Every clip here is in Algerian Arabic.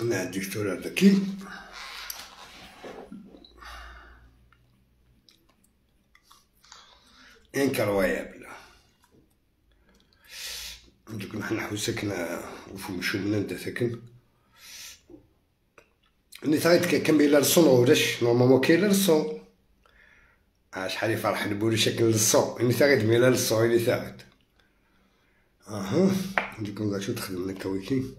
نعدي شتورة ذكي incroyable. دوك نحن حوسكنا وفمشو من ندا ساكن اني ثايت كمل ال son ولاش normalement كاين ال son. شحال يفرح البولي شكل ال son اني ثايت ميلا ال son اني ثايت. اها دوك نقول شو تخدم لك ويكي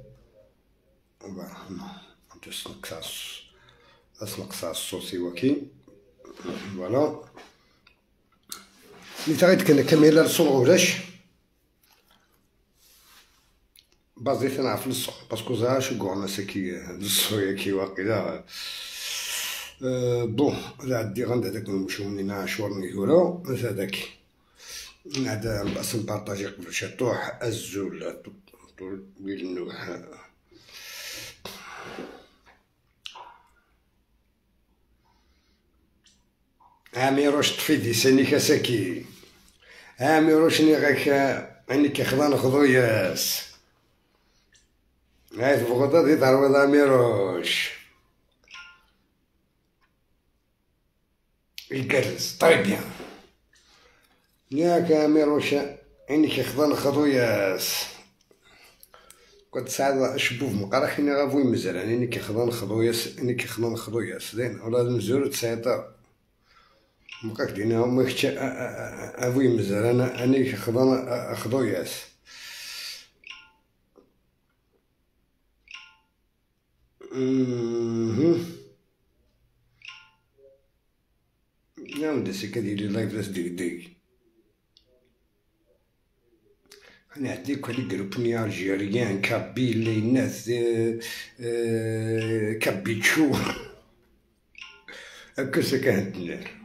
نقص الصوت وكي voilà. اللي تغيد كمل ال son ولاش بازي تنعرف ال son parce que زعما شو كوعنا ساكي ال son كي واقيلا. bon لا عندي غند هذاك نمشيو منين شورني هورا هذاك هذا باس نبارطاجي قبل شطوح الزول طول ويل نوح. عميروش طفي دي ساني كاساكي عميروش ني غاك اني كيخضان خضوياس هاي تبغض دي تعروض عميروش يجلس طري بيان ياك عميروش اني كيخضان خضوياس كنت ساعات شبوف مقرح اني غافوي مزال اني كيخضان خضوياس اني كيخضان خضوياس زين ولا مزور تسيطر مبقاك دينا هما افوي مزال انا اني خضان خضوياس. نعم دا سيكا ديالي لايف لاس ديك ديك انا عندي كل groupe ني algérien kabyle الناس كابيتشو هكا سكا هاد النار.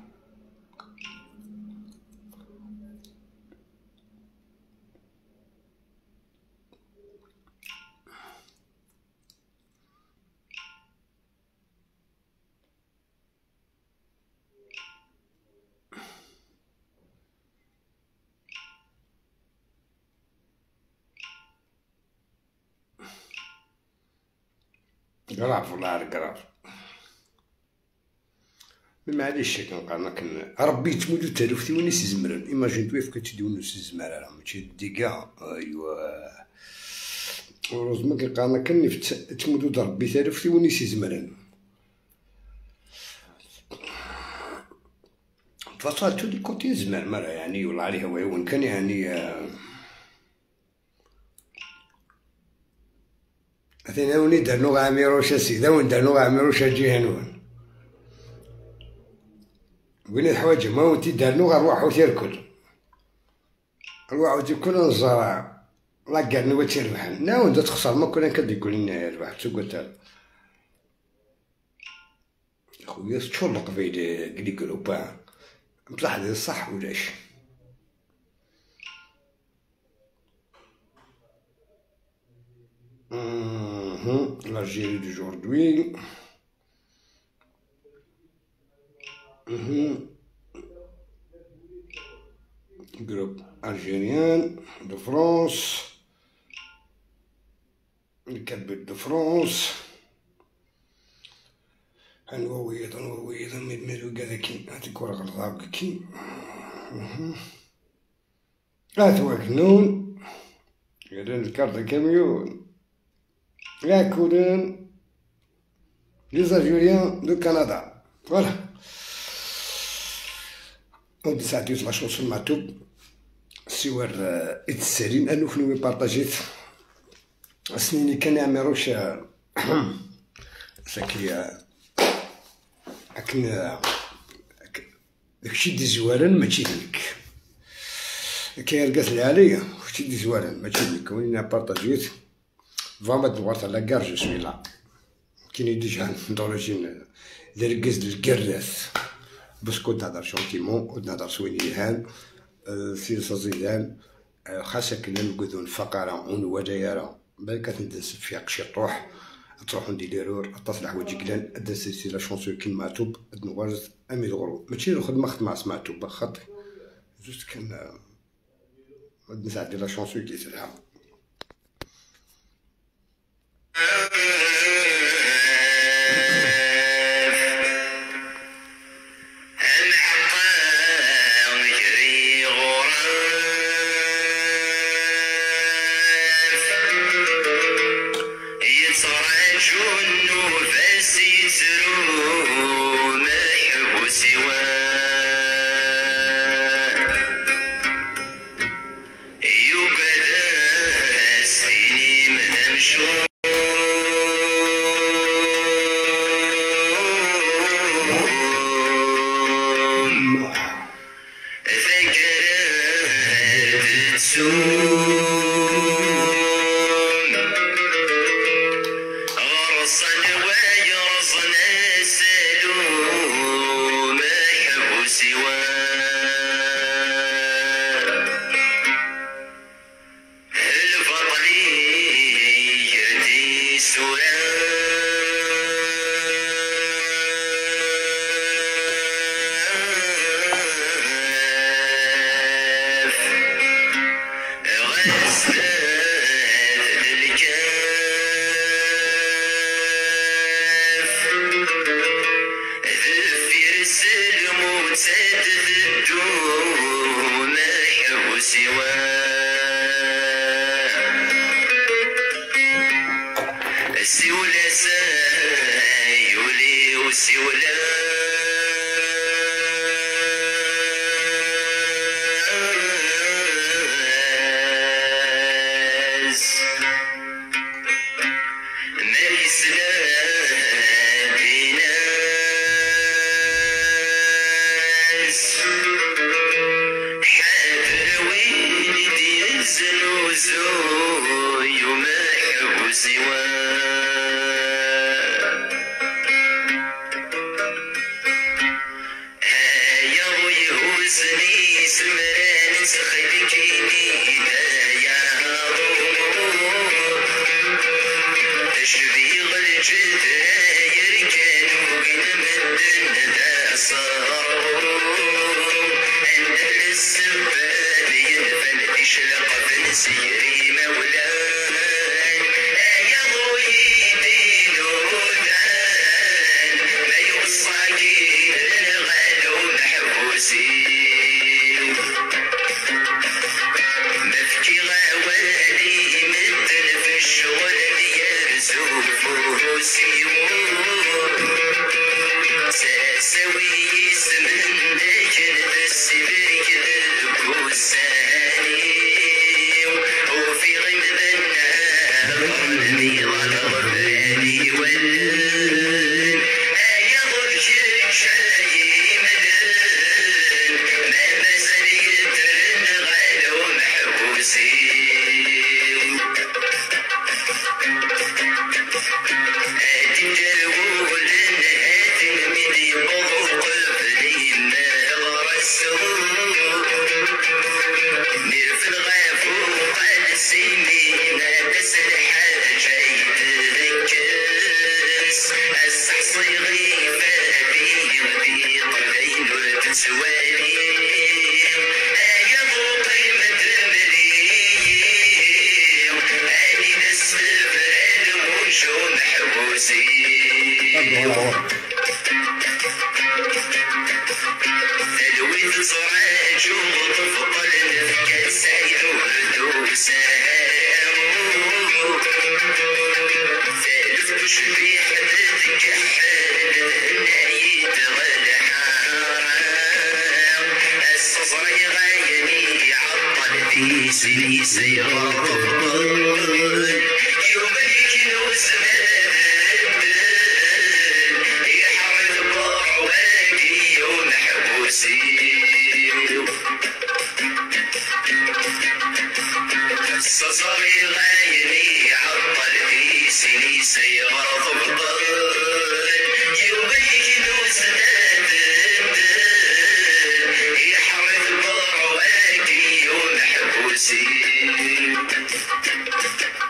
grave والله grave معليش كنقال كن ربي تمودو تالفتي وين سيزمرن imagine toi فك تديونو سيزمر راه ماشي ديكا ايوا heureusement كنقال كن تمودو ربي تالفتي وين سيزمرن فصل tous les côtés زمر مرة يعني والله عليه هو وين كان يعني أثنى وني درنو عميروش سيدا وين درنو عميروش جيهانون وين الحوايج ما وانتي درنو غنروحو تيركل نروحو تيكل نزرع لا كاع نوا تيربح نا وانت تخسر ما كنا كد يقول لنا يربح تقول خويا تشلق في لي كروبا بصح صح ولاش. L'Algérie d'aujourd'hui. Groupe algérien de France. Le Kabyle de France. نوويض نوويض ميد كذا كي هاتيك ورق الغاب كي هاتواك نون يدن الكارت الكاميون la couronne les Algériens du Canada. Voilà. On ساعتين la chanson معتوب سوار اتسالين انو كنوي بارطاجيت سنيني كان يعمروش ساكي اكن داكشي دي زوارن ماشي ديك كيرقص العالية داكشي دي زوارن ماشي ديك وين بارطاجيت فما دوارت على كار je suis là كاين déjà d'origine ديال الكراس باش كنت نهضر gentiment كنت نهضر سوينيهان سي سازيدان خاصة كنا نقدو الفقرة ونواجيرا بالك تندس في قشي طوح تروحو نديرور تصلح حوايج كلان ادسي la chanson كي معتوب نوارز امي الغرو ماشي الخدمة خدمة معتوب خاطي juste كان نساعد la chanson كي تلعب.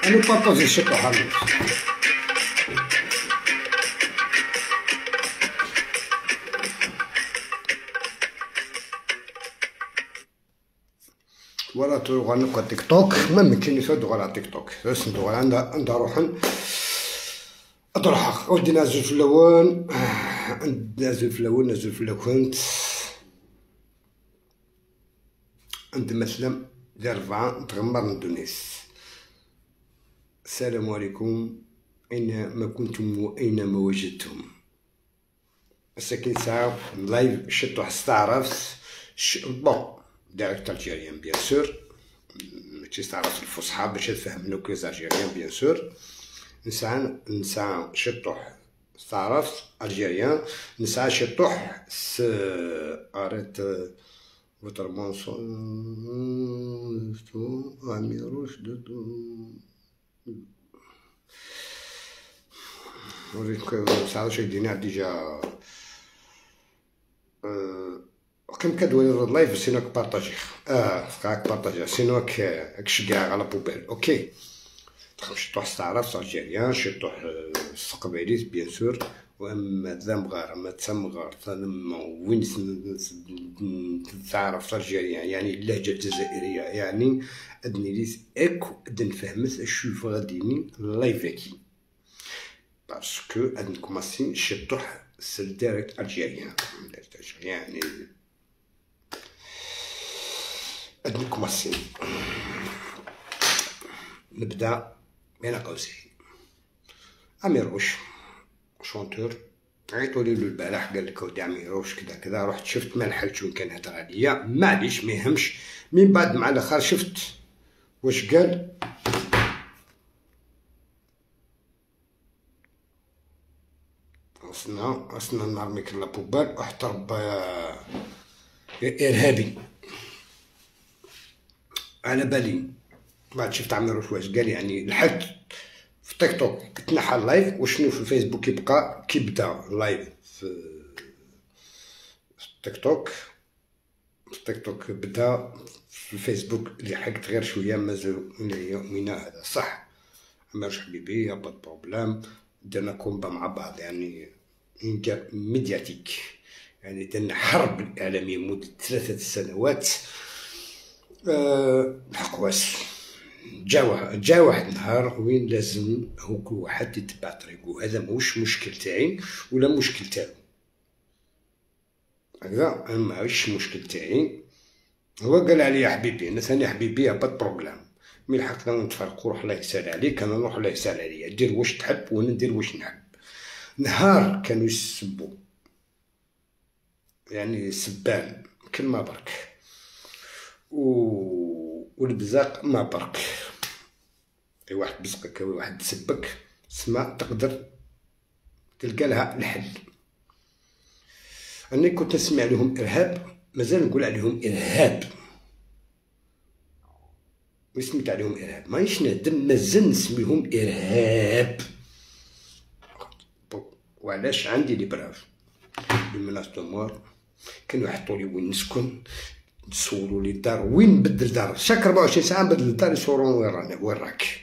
أنا بارطاجي الشكل حبيبي. ولا تروح نبقى تيك توك، ما يمكن يسود على تيك توك، بس ندور عندها روحن. أطرح ودي نازل في اللون، نازل في اللون، نازل في اللوكنت عند مثلا ديال 4 تغمر ندونيس. السلام عليكم أينما كنتم وأينما وجدتم. ساكن ساعة live شتو استعرفت bon dialecte algérien bien sûr، ماشي استعرفت الفصحى باش تفهم nous les Algériens bien sûr. نسعى شطوح استعرفت algérien، نسعى شطوح س arrête votre mensonge اميروش نوريك ساعة شي دينار déjà. كم كدوي ال live sinon partager، فقاك partager sinon كشكاع على poubelle. OK شطوح استعرفت algérien، شطوح القبايليت bien sûr. واما ذا مغار ما تمغار ثانما وين تعرف algérien يعني اللهجة الجزائرية، يعني ادني ليس اكو ادن فهمت شوف غاديني live اكي parce que ادن كوماسين شطوح c'est dialecte algérien، dialecte algérien يعني ادن كوماسين. نبدا بين قوسين. اميروش chanteur عيطوا لي البارح قال لك اودي عميروش كذا كذا، رحت شفت ما لحقتش وين كان هضر عليا، معليش ما يهمش. من بعد مع الاخر شفت واش قال، وصلنا نرميك la poubelle واحترب يا ارهابي. على بالي بعد شفت عميروش واش قال، يعني لحقت في تيك توك تنحى ال live وشنو في الفيسبوك يبقى كي بدا ال live في تيك توك، في تيك توك بدا، في الفيسبوك اللي حقت غير شوية مازال الى يومنا هذا. صح عميروش حبيبي y a pas de problème، درنا combat مع بعض يعني médiatique، يعني درنا حرب اعلامية مده 3 سنوات. الحقواس جا واحد النهار وين لازم هو كل واحد يتبع طريقو، هذا ماهوش مشكل تاعي ولا مشكل تاعو، هكذا انا ماهوش مشكل تاعي. هو قال عليا حبيبي، انا ثاني حبيبي pas de problème، mais لحقنا نتفرقو، روح الله يسهل عليك، انا نروح الله يسهل عليا، دير واش تحب وانا ندير واش نحب. نهار كانوا يسبوا يعني سبان كلمة برك والبزاق ما برك، اي واحد بزقك او واحد سبك سما تقدر تلقى لها الحل. انا كنت نسمع لهم ارهاب، مازال نقول عليهم ارهاب، وسميت عليهم ارهاب مانيش نادم، مازال نسميهم ارهاب. وعلاش؟ عندي les preuves les menaces de mort، كانوا يحطوا لي وين نسكن، يصوروا لي الدار وين نبدل دار، chaque 24 ساعة نبدل الدار يصورون وين رانا وين راك.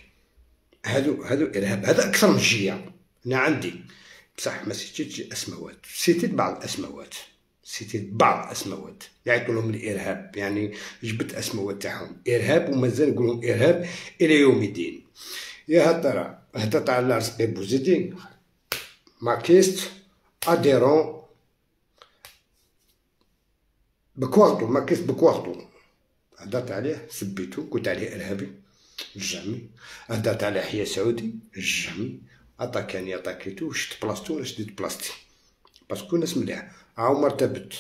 هادو ارهاب، هذا اكثر من الجيه. انا عندي بصح ما سيتيتش اسماوات، سيتيت بعض الاسماوات، سيتيت بعض الاسماوات يعيطوا لهم الارهاب، يعني جبت اسماوات تاعهم ارهاب ومازال نقول لهم ارهاب الى يوم الدين. يا ترى هدرت على رزقي بوزيدي makiste adhérent بكوارتو، makiste بكوارتو، هدرت عليه سبيتو قلت عليه ارهابي jamais، هدرت على يحيى سعودي jamais، اتاكاني اتاكيتو، شت بلاصتو ولا شديت بلاصتي parce que ناس مليح. عمر ثابت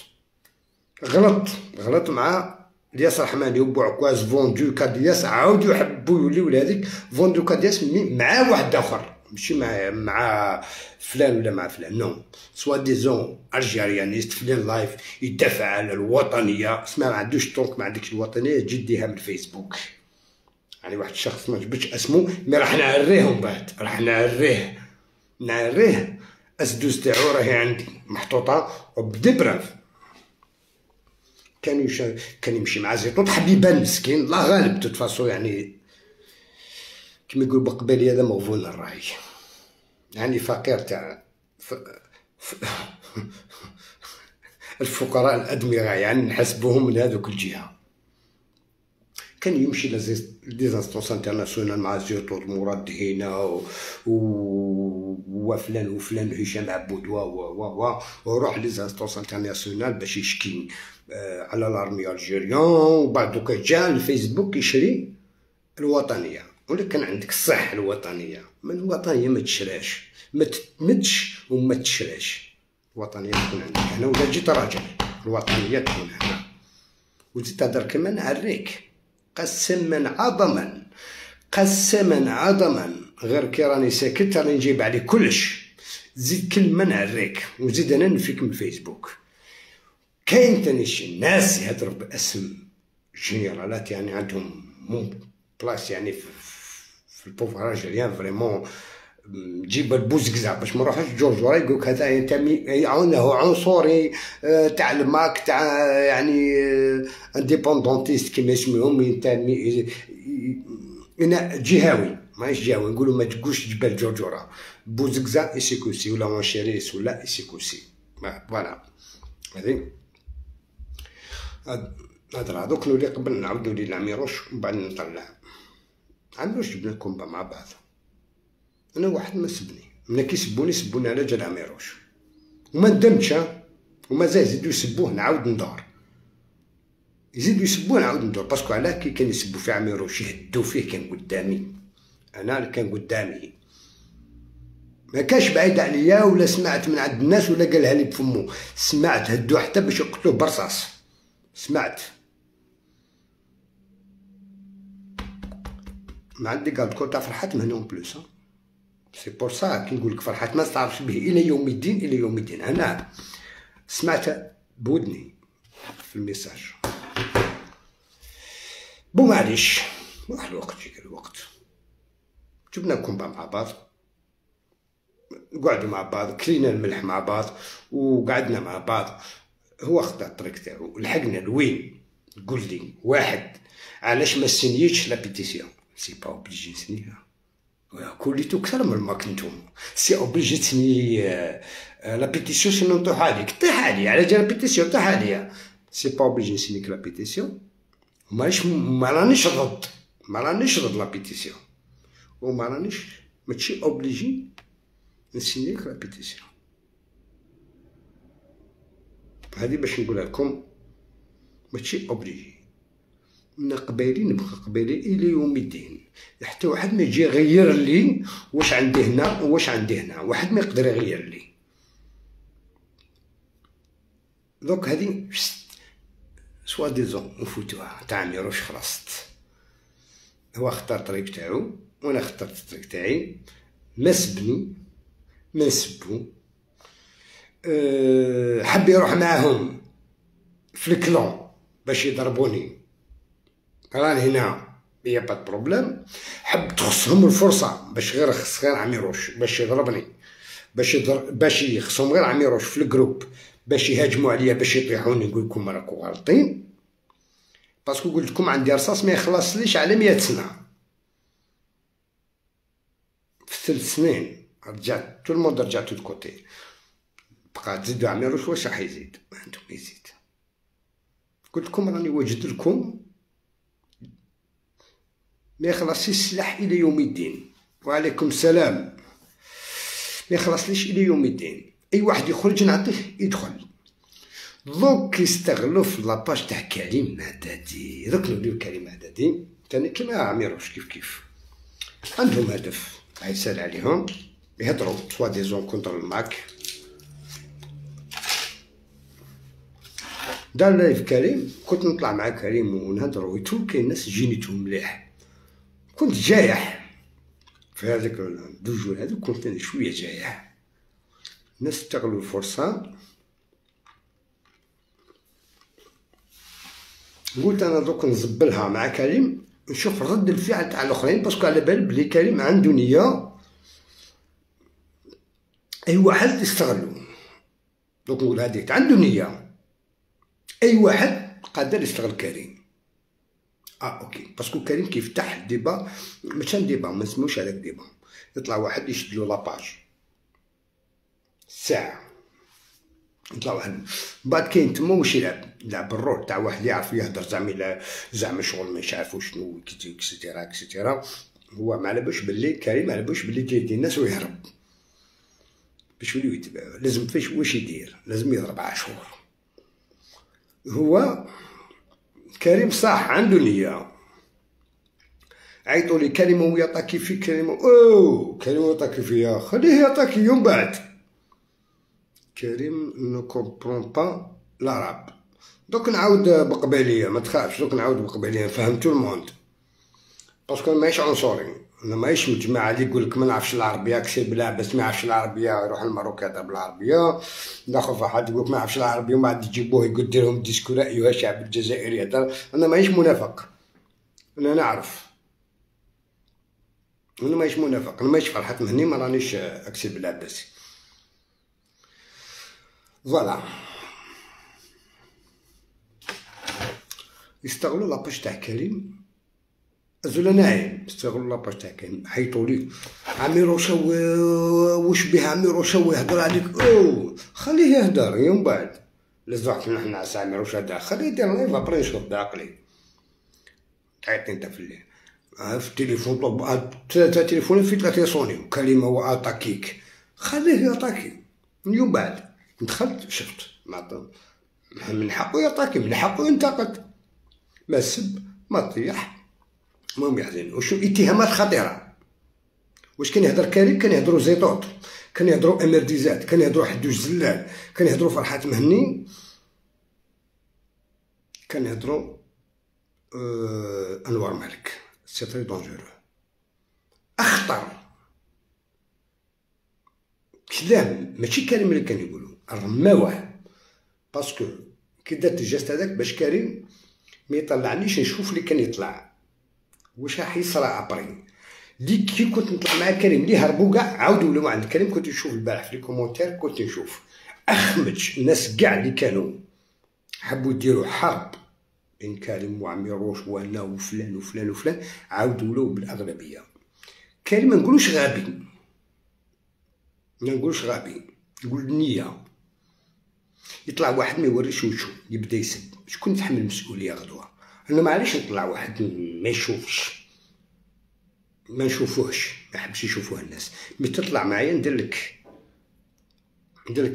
غلط مع الياس رحماني وبوعكواز vendu كادياس، عاودوا يحبوا يوليو لهذيك vendu كادياس مع واحد اخر، ماشي مع فلان ولا مع فلان، non soi-disant algérianiste فلان live يدافع على الوطنية، اسمع ما عندوش donc ما عندكش الوطنية تجي ديها من الفيسبوك. يعني واحد الشخص ما جبتش اسمه mais راح نعريه من بعد، راح نعريه اسدوس تاعو راهي عندي محطوطة وب des preuves. كان يمشي مع زيطوط حبيبان مسكين الله غالب toute façon، يعني كما يقول بقبالي هذا مغفون الراي، يعني فقير تاع الفقراء الأدمغة، يعني نحسبوهم من هذوك الجهة. كان يمشي les instances internationales مع زيطوط مراد هنا وفلان وفلان هشام عبود و و و وروح les instances internationales باش يشكي على l'armée algérienne. وبعد دوكا جا الفيسبوك يشري الوطنية، ولكن عندك الصح الوطنية، من الوطنية ما تشراش، ما تمدش وما تشراش. الوطنية تكون عندك هنا، ولا جيت راجل الوطنية تكون هنا. وزيد تهدر كما نعريك قسما عظما، قسما عظما، غير كي راني ساكت راني نجيب عليك كلش. زيد كلمة نعريك، وزيد انا نفيك من الفيسبوك. كاين تاني شي ناس يهضروا باسم جنرالات، يعني عندهم place يعني في ال pouvoir algérien vraiment. جيب البوزكزا باش ما نروحوش جورج يقولك هذا ينتمي عنه عنصري تاع الماك تاع يعني indépendantiste كيما يسميهم، ينتمي انا جهوي، ماهيش جهوي، نقولوا ما تقولش جبال جورجورا بوزكزا ايسيكوسي ولا وانشيريس ولا ايسيكوسي. voilà هذه هضره. دوك نولي قبل نعاود نولي لعميروش ومن بعد نطلع عميروش. جبنا ال combat مع بعض، انا واحد ما سبني، ملي كيسبوني سبوني على جال عميروش وما ندمتش، ومازال يزيدو يسبوه نعاود ندور، يزيدو يسبوه نعاود ندور. parce que علاه كي كان يسبو في عميروش يهدو فيه، كان قدامي انا، اللي كان قدامي ما كانش بعيد عليا، ولا سمعت من عند الناس ولا قالها لي بفمو، سمعت هدو حتى باش يقتلوه برصاص، سمعت. ما عندي garde corps تاع فرحات من هنا en plus، c'est pour ça كي نقول لك فرحات ما تعرفش به الى يوم الدين، الى يوم الدين. انا سمعت بودني في ال message. bon معليش، راح الوقت، جيك الوقت، جبنا combat مع بعض، قعدوا مع بعض، كلينا الملح مع بعض، وقعدنا مع بعض. هو خدا الطريق تاعو، لحقنا لوين؟ قول لي واحد علاش ما سينيتش la pétition؟ c'est pas obligé نسنيها، كوليتو كثر من ما كنتو c'est obligé تسني la pétition، sinon طيح عليك، طيح عليا على جال la pétition، طيح عليا. c'est pas obligé نسنيك la pétition، مانيش ما رانيش ضد، ما رانيش ضد la pétition، وما رانيش ماشي obligé نسنيك la pétition. هذه باش نقولها لكم، ماشي obligé. من قبايلي نبقى قبايلي الى يوم الدين، حتى واحد ما يجي يغير لي واش عندي هنا واش عندي هنا، واحد ما يقدر يغير لي. دوك هذه soi-disant نفوتوها تاع عميروش، خلصت. هو اختار الطريق تاعو وانا اخترت الطريق تاعي، ما سبني ما نسبو. حب يروح معاهم في ال clan باش يضربوني، راني هنا y a pas de problème. حب تخصهم الفرصة باش غير خص غير عميروش باش يضربني، باش يضرب، باش يخصهم غير عميروش في ال groupe باش يهاجموا عليا باش يطيحوني. نقول لكم راكم غالطين، parce que قلت لكم عندي رصاص ما يخلصليش على 100 سنة. في 3 سنين رجعت tout le monde، رجعتو de côté. بقى تزيدو عميروش واش راح يزيد؟ ما عندهم يزيد. قلت لكم راني واجد لكم ما يخلصش السلاح الى يوم الدين. وعليكم السلام. ما يخلصليش الى يوم الدين، اي واحد يخرج نعطيه يدخل. دوك يستغلوا في la page تاع كريم هدادي، دوك نوليو كريم هدادي ثاني كيما عميروش كيف كيف، عندهم هدف يسال عليهم، يهضروا soi-disant contre الماك. دار live كريم، كنت نطلع مع كريم ونهضروا et tout، كاين ناس جينيتهم مليح. كنت جايح في هذاك deux jours هذوك، كنت انا شوية جايح. الناس استغلوا الفرصة. قلت انا دوك نزبلها مع كريم، نشوف رد الفعل تاع الاخرين، parce que على بالي بلي كريم عنده نيه اي واحد يستغلو. دوك نقول هذيك عنده نيه، اي واحد قادر يستغل كريم. OK، parce que كريم كيفتح débat، ماشي débat، ما نسموش هذاك débat، يطلع واحد يشد له la page ساعة. يطلع واحد من بعد كاين تما واش يلعب، يلعب ال rôle تاع واحد يعرف يهدر زعما زعما شغل مش عارف شنو et cetera et cetera. هو ما على بالوش باللي كريم، ما على بالوش باللي جاي يدي الناس ويهرب باش يوليو يتبعوه. لازم فاش واش يدير؟ لازم يضرب عاشور. هو كريم صح عنده نية، عيطوا لي كريم هو يطاكي في كريم، او كريم يطاكي فيا، خليه يطاكي يوم بعد. كريم ne comprend pas l'arabe. دوك نعاود بقباليه ما تخافش، دوك نعاود بقباليه نفهم tout le monde، parce que ماهيش عنصري، انا ماهيش من الجماعة اللي يقول لك ما نعرفش العربية كسير بلا بس ما يعرفش العربية يروح المروك يهضر بالعربية. الاخر واحد يقول لك ما يعرفش العربية ومن بعد يجيبوه يقول ديرهم discours ايها الشعب الجزائري يهضر. انا ماهيش منافق، انا نعرف، انا ماهيش منافق، انا ماهيش فرحات مهني، ما رانيش اكسي بالعباسي. voilà يستغلوا la page تاع كريم زولا ناعم، استغلوا la page تاع كريم، حيطوا لي عميروشة واش به عميروشة ويهضر عليك، او خليه يهضر يوم بعد. لازم حنا عسى عميروشة هذا خليه يدير live après نشوف بعقلي. تعيطني انت في الليل في التليفون، طلب ثلاثة تليفونات في ثلاثة يصونيو، كلمة واتاكيك، خليه ياتاكي يوم بعد. دخلت شفت من حقه ياتاكي، من حقه ينتقد، ما سب ما طيح، المهم يحزن. وشو اتهامات خطيرة. واش كان يهضر كريم؟ كان يهضروا زيطوط، كان يهضروا امير ديزاد، كان يهضروا حدوش زلال، كان يهضروا فرحات مهني، كان يهضروا انوار مالك. c'est très dangereux، اخطر كلام ماشي كريم اللي كان يقولوا، رماوه. parce que كي درت ال geste هذاك باش كريم ما يطلعنيش نشوف اللي كان يطلع واش راح يصرى après. لي كي كنت نطلع مع كريم اللي هربوا كاع عاودوا ولاو عند كريم. كنت نشوف البارح في les commentaires، كنت نشوف اخمج الناس كاع اللي كانوا حبوا يديروا حرب بين كريم وعميروش وانا وفلان وفلان وفلان، عاودوا ولاو بالاغلبيه. كريم ما نقولوش غبي، ما نقولوش غبي، نقول النية. يطلع واحد ما يوريش وجهو يبدا يسب، شكون يتحمل المسؤولية غدوه؟ انا معليش نطلع واحد ما يشوفش، ما نشوفوهش، ما يحبش يشوفوه الناس، mais تطلع معايا ندير لك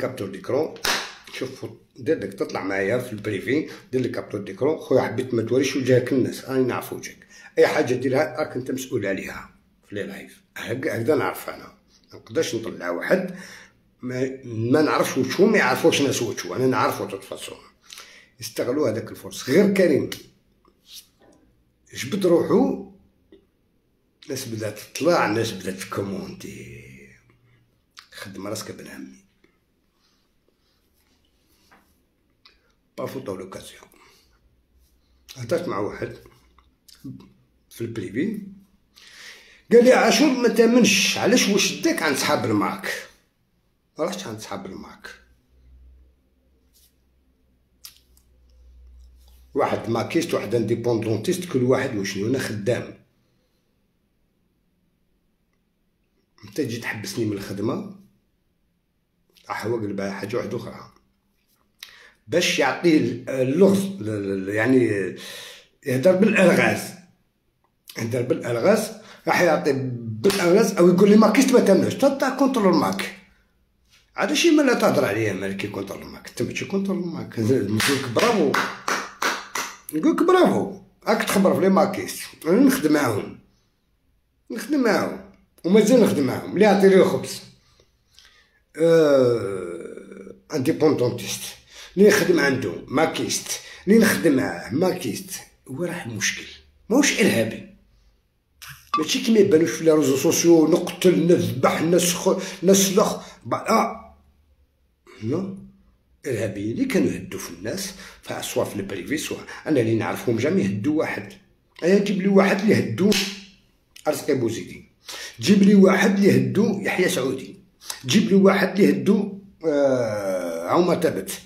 capture d'écran، شوف ندير لك تطلع معايا في ال privé، ندير لك capture d'écran، خويا حبيت ما توريش وجهك الناس، راني نعرف وجهك، اي حاجة ديرها راك انت مسؤول عليها في les lives، هكذا نعرف انا، ما نقدرش نطلع واحد ما نعرفش وجهو، ما يعرفوش ناس وجهو، انا نعرفو toute façon. يستغلوا هذاك الفرص. غير كريم جبد روحو، الناس بدات تطلع، الناس بدات تكومونتي. خدم راسك ابن عمي، با فوتو l'occasion. هضرت مع واحد في ال privé قال لي عاشور ما تامنش، علاش واش داك عند صحاب الماك؟ ما رحتش عند صحاب الماك. واحد makiste واحد indépendantiste، كل واحد وشنو. انا خدام، انت تجي تحبسني من الخدمة راح هو قلبها حاجة واحدة اخرى باش يعطيه اللغز، يعني يهدر بالالغاز، يهدر بالالغاز، راح يعطي بالالغاز او يقول لي makiste ما تامنوش، تاع contre الماك. عاد شي مالا تهضر عليا مالك contre الماك، انت ماشي contre الماك. نقولك برافو، نقولك برافو، راك تخبر في les makistes. انا نخدم معاهم، نخدم معاهم ومازال نخدم معاهم، اللي يعطي لي الخبز indépendantiste، اللي نخدم عنده makiste، اللي نخدم معاه makiste. هو راه المشكل ماهوش ارهابي، ماشي كيما يبانوش في les réseaux sociaux نقتل نذبح نسخ نسلخ. non، ارهابيين اللي كانوا يهدوا في الناس سوا في ال privé سوا انا اللي نعرفهم jamais يهدوا واحد. انا جيب لي واحد اللي هدو ارزقي بوزيدي، جيب لي واحد اللي هدو يحيى سعودي، جيب لي واحد اللي هدو عمر ثابت.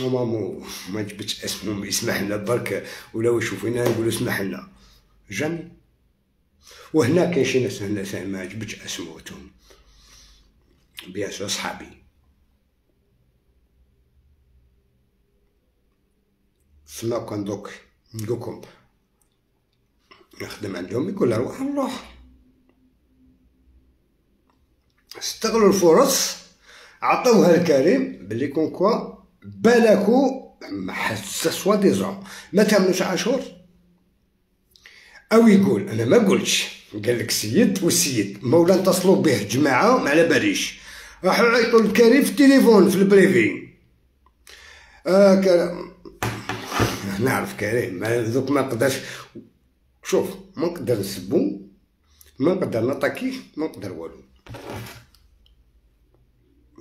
مامو ما جبتش اسمه، يسمح لنا برك، ولا يشوفينا نقولوا اسمح لنا jamais. وهنا كاين شي ناس هنا ما جبتش اسموتهم، bien sûr صحابي. تسمى كان دوك نقولكم نخدم عندهم يقول روح نروح. استغلوا الفرص، عطوها الكريم بلي comme quoi بالكو soi-disant ما تامنوش عاشور. او يقول انا ما قلتش، قال لك السيد، والسيد مولا اتصلوا به جماعة ما على باليش، راحوا عيطوا للكريم في التليفون في ال privé. نعرف كريم دوك ما نقدرش، شوف ما نقدر نسبو، ما نقدر نطاكيه، ما نقدر والو،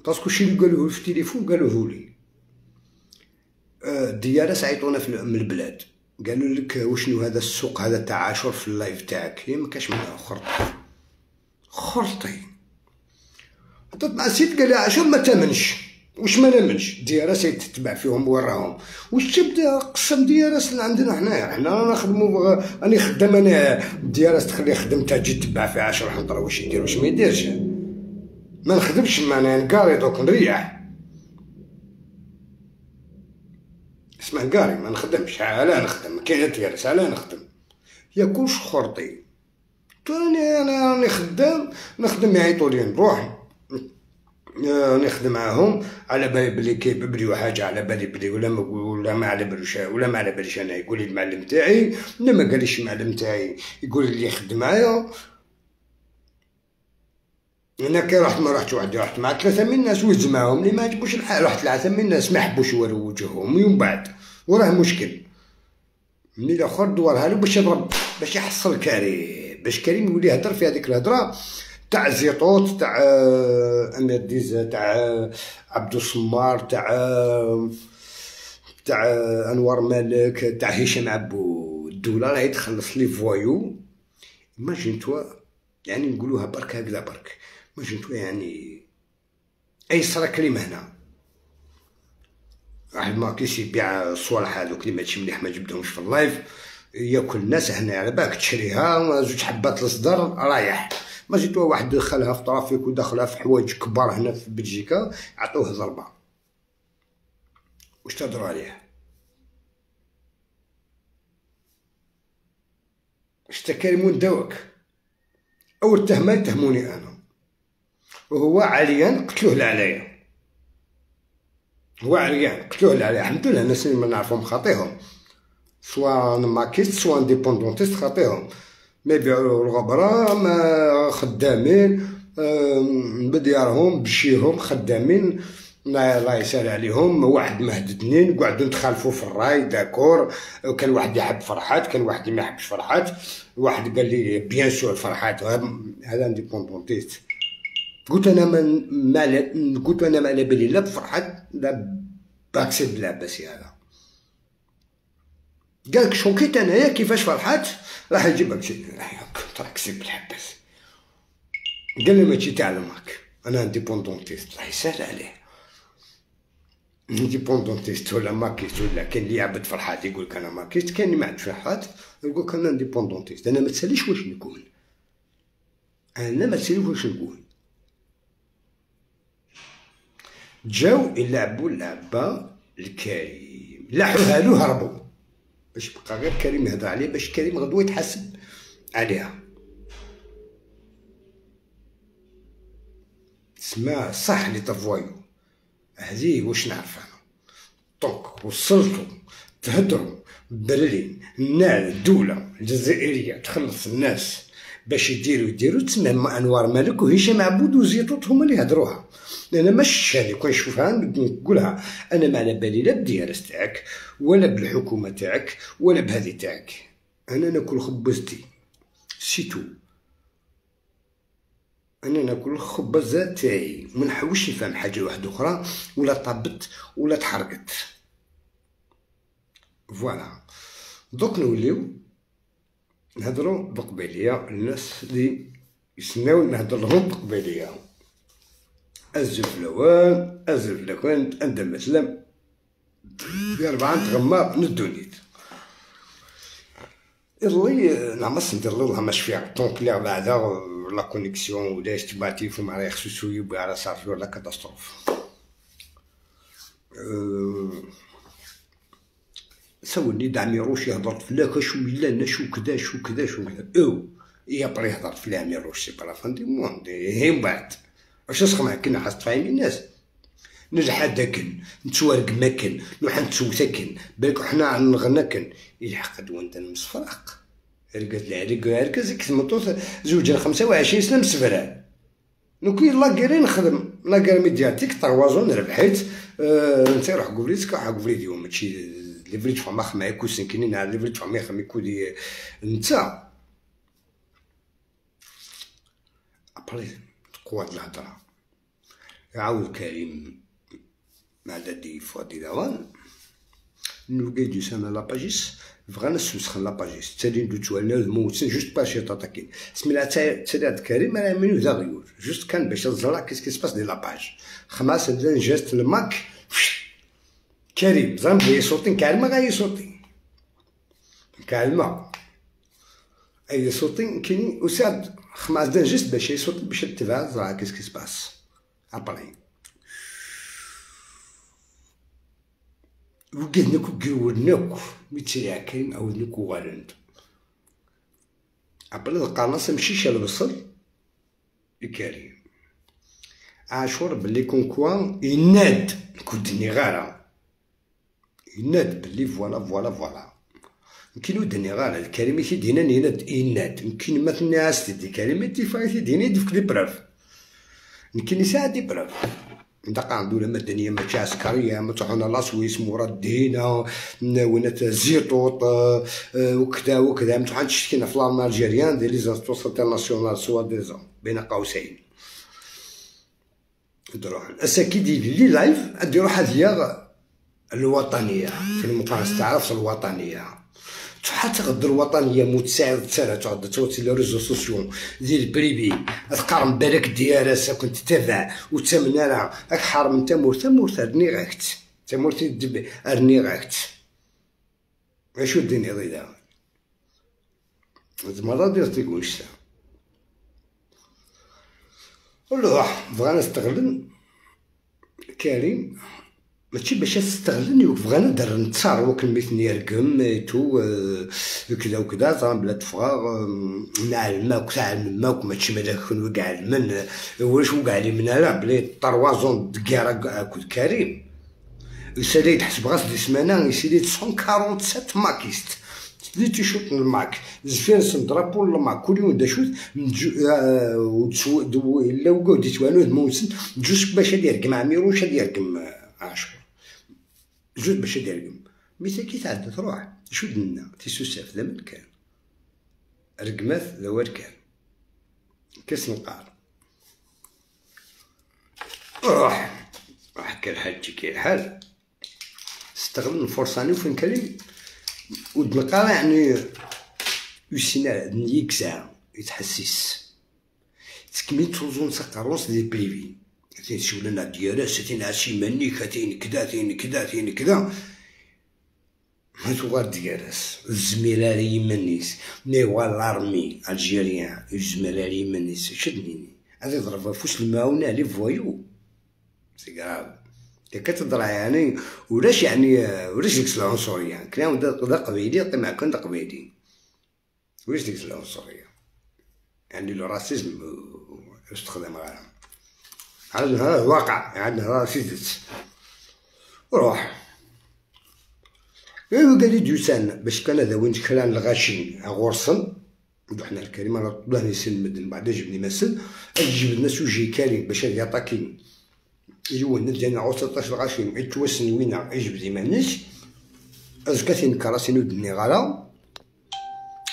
parce que الشي اللي قالوه في التليفون قالوه لي. ال DRS عيطونا من البلاد، قالوا لك وشنو هذا السوق هذا تاع عاشور في ال live تاعك، هي ما كاش منها خرطي خرطي. هضرت مع السيد قال لي عاشور ما تامنش، واش ما نامنش؟ DRS تتبع فيهم وراهم، واش تبدا قسم DRS اللي عندنا حنايا، حنا نخدمو، راني خدام انا DRS تخلي خدمتها تجي تتبع في عاشور حنطرا واش يدير واش ما يديرش. ما نخدمش معناها نقاري دوك نريح، اسمع نقاري ما نخدمش، علاه نخدم؟ كاين DRS علاه نخدم؟ يا كلش خرطي. انا راني خدام نخدم، يعيطوا لي نروح نخدم معاهم، على بالي بلي كيبليو حاجة، على بالي بلي ولا ما على بالوش، ولا ما على باليش انا، يقول لي المعلم تاعي، ولا ما قاليش المعلم تاعي يقول لي يخدم معايا. انا كي رحت ما رحتش وحدي، رحت مع 3 من الناس وزت معاهم اللي ما عجبوش الحال، رحت 3 من الناس ما حبوش يوروا وجههم، ومن بعد وراه مشكل ملي الاخر دورها له باش يضرب، باش يحصل كريم، باش كريم يولي يهضر في هذيك الهضرة تاع زيطوط، تاع امير ديز، تاع عبدو السمار، تاع انوار مالك، تاع هشام عبو. الدولة راهي تخلص les voyous، imagine-toi يعني نقولوها برك هكذا برك، imagine-toi يعني اي صرا كريم هنا واحد ما كيش يبيع الصوالح هذوك اللي ماشي مليح ما جبدهمش في ال live، ياكل الناس هنا على بالك تشريها زوج حبات الصدر رايح. ما جيتوا واحد دخلها في trafic ودخلها في حوايج كبار هنا في بلجيكا، عطوه ضربه. واش تهضروا عليه؟ واش تكلمون داوك؟ اول تهمه يتهموني انا، وهو عريان قتلوه العلايا، هو عريان قتلوه العلايا. الحمد لله الناس اللي ما نعرفهم خاطيهم، soit makiste soit indépendantiste خاطيهم، ما يبيعوا الغبرة، ما خدامين بديارهم بشيهم خدامين، الله يسهل عليهم. واحد مهد اثنين قعدوا نتخالفوا في الراي d'accord، كان واحد يحب فرحات، كان واحد ما يحبش فرحات، واحد قال لي bien sûr فرحات هذا indépendantiste. قلت انا ما قلت انا ما على بالي لا بفرحات لا باكسيد بالعباسي. هذا قالك شوكيت انايا كيفاش فرحات راح يجيب اكسيد بالعباس. قال لي ماشي تاع الماك، انا indépendantiste. الله يسهل عليه، indépendantiste ولا makiste ولا كاين اللي يعبد فرحات يقول لك انا makiste، كاين اللي ما عندش فرحات يقول لك انا indépendantiste. انا ما تساليش واش نكون، انا ما تساليش واش نكون. جاو يلعبوا اللعبة الكريم، لاحوها له هربوا باش يبقى غير كريم يهضر عليه، باش كريم غدوه يتحاسب عليها. تسمى صح les voyous هذه واش نعرف انا. donc وصلتو تهدروا بلي الدولة الجزائرية تخلص الناس باش يديروا تسمى انوار مالك وهشام عبود وزيطوط هما اللي هدروها. انا ماشي هذه كون نشوفها نقولها، انا ما على بالي لا بال DRS تاعك ولا بالحكومة تاعك ولا بهذه تاعك، انا ناكل خبزتي c'est tout، انا ناكل الخبزة تاعي، ما نحوش نفهم حاجة واحدة اخرى ولا طابت ولا تحرقت. voilà دوك نوليو نهضرو بقبيليه، الناس اللي يسناو نهضر لهم بقبيليه. الزفلوان الزفلوان عند مثلا في 4 تغمار ندونيت اللي نعمص ندير لها ماش فيها طونك لي بعدا la connexion ولا تبعتي في مع خصو يبقى على صافي ولا catastrophe. سولني دعميروش يهضر فلاك شو لا شو كذا شو كذا شو كذا او يا بري يهضر في عميروش c'est pas la fin du monde. هي من بعد واش نسخ كنا حاس تفاهمين الناس نجح داكن نتوارق ماكن نروح نتسوتاكن بالك حنا نغناكن يلحق وانت المصفرق رقد العرق ركز كتمطوط زوج 25 سنة مسفران نوكي la guerre نخدم la guerre médiatique trois ans ربحيت انت روح قبليت كا قبليت ماشي لي فريت فما خما كوسن كاينين على لي فريت فما خما كودي انت ابري قوات الهضرة عاود كريم مع دادي فوادي داوان نوكي دي سانا لاباجيس بغانا نسخن لاباجيس تالي ندو توالنا موتسن جوست باش يطاطاكين سميلا تالي كريم راه منو ذا غيور جوست كان باش تزرع كيس كي سباس دي لاباج خماس ندير جيست الماك كريم زعما بغا يصوتين كالما غا يصوتين كالما اي صوتين كاين وساد خماس دان جيست باش يصوتي باش تبع زرع كيس كي سباس ابري وقد نكو قولناك ميتريا كاين او نكو غالند ابري القناص مشيش البصل الكريم عاشور بلي كونكوا يناد كنت غارة يناد بلي فوالا فوالا فوالا يمكن ودني غارة الكلمة تيدينا يناد يناد يمكن ما تنعس دي كلمة تيفا تيدينا يدفك دي براف يمكن يساعد دي براف دقا عندو مدنية ماشي عسكرية ما تروحونا لا سويس مورا دينا ونات زيطوط وكذا وكذا ما تروح تشتكينا في l'armée algérienne ديال les instances internationales soi-disant بين قوسين تروح اساكي دي les lives ادي روح هذيا الوطنية في المقارنة تعرف الوطنية حتى غد الوطنية متساعد تسالى تعد توتي les réseaux sociaux ديال ال privé تقارن بالك ديالها كنت تتابع وتمنى راه راك حرم تمور تمور رني غاكت تمور تدب رني غاكت اشو الدنيا ضيدا المرة ديال تيقولش روح بغانا نستغلن كريم ماشي باش تستغلني بغانا ندير نتصار وكل مثل يرقم تو كذا وكذا زعما بلا تفغا نعلمك تعلمك ماشي مالك وكاع المن واش وكاع لي من لا بلي طروازون دكارا كود كريم يسالي تحسب غاس دي سمانه يسالي 147 ماكيست لي تيشوت الماك زفير سن درابو الماك كل يوم داشوت الا وقعد يتوانو موسن جوج باش يرقم عميروش يرقم عاشور جوج باش يرقم مي كي تعدى تروح شو دنا تيسوساف ذا من كان رقمات ذا كان كاس نقار روح روح كالحال تجي كالحال استغل الفرصة ني وفين كلم ودنقا يعني يسينا نيكسا يتحسس تكمل توزون سقروس دي بريفي تيشولنا ديالاس تين ماني كتين كدا تين كدا تين كدا ما توغار ديالاس الزميلاري منيس مي هو لارمي الجيريان الزميلاري منيس شدنيني هذا يضرب فوس الماونه لي فوايو سي غراف كتهضر يعني ولاش يعني ولاش ديك العنصرية كلام دا قبيلي طمع كان دا قبيلي ولاش ديك العنصرية يعني le racisme استخدم غير عندنا هذا واقع عندنا هذا سيدت روح ايوا قال لي ديوسان باش كان هذا وين كلان الغاشين غورصن حنا الكريم انا طلع يسن مدن بعد جبني مسن جبنا sujet كريم باش يعطاكي يوان ديالنا عو 16 غاشين يتوسن وينا يجبد مانيش ازكا كراسي ودني غالا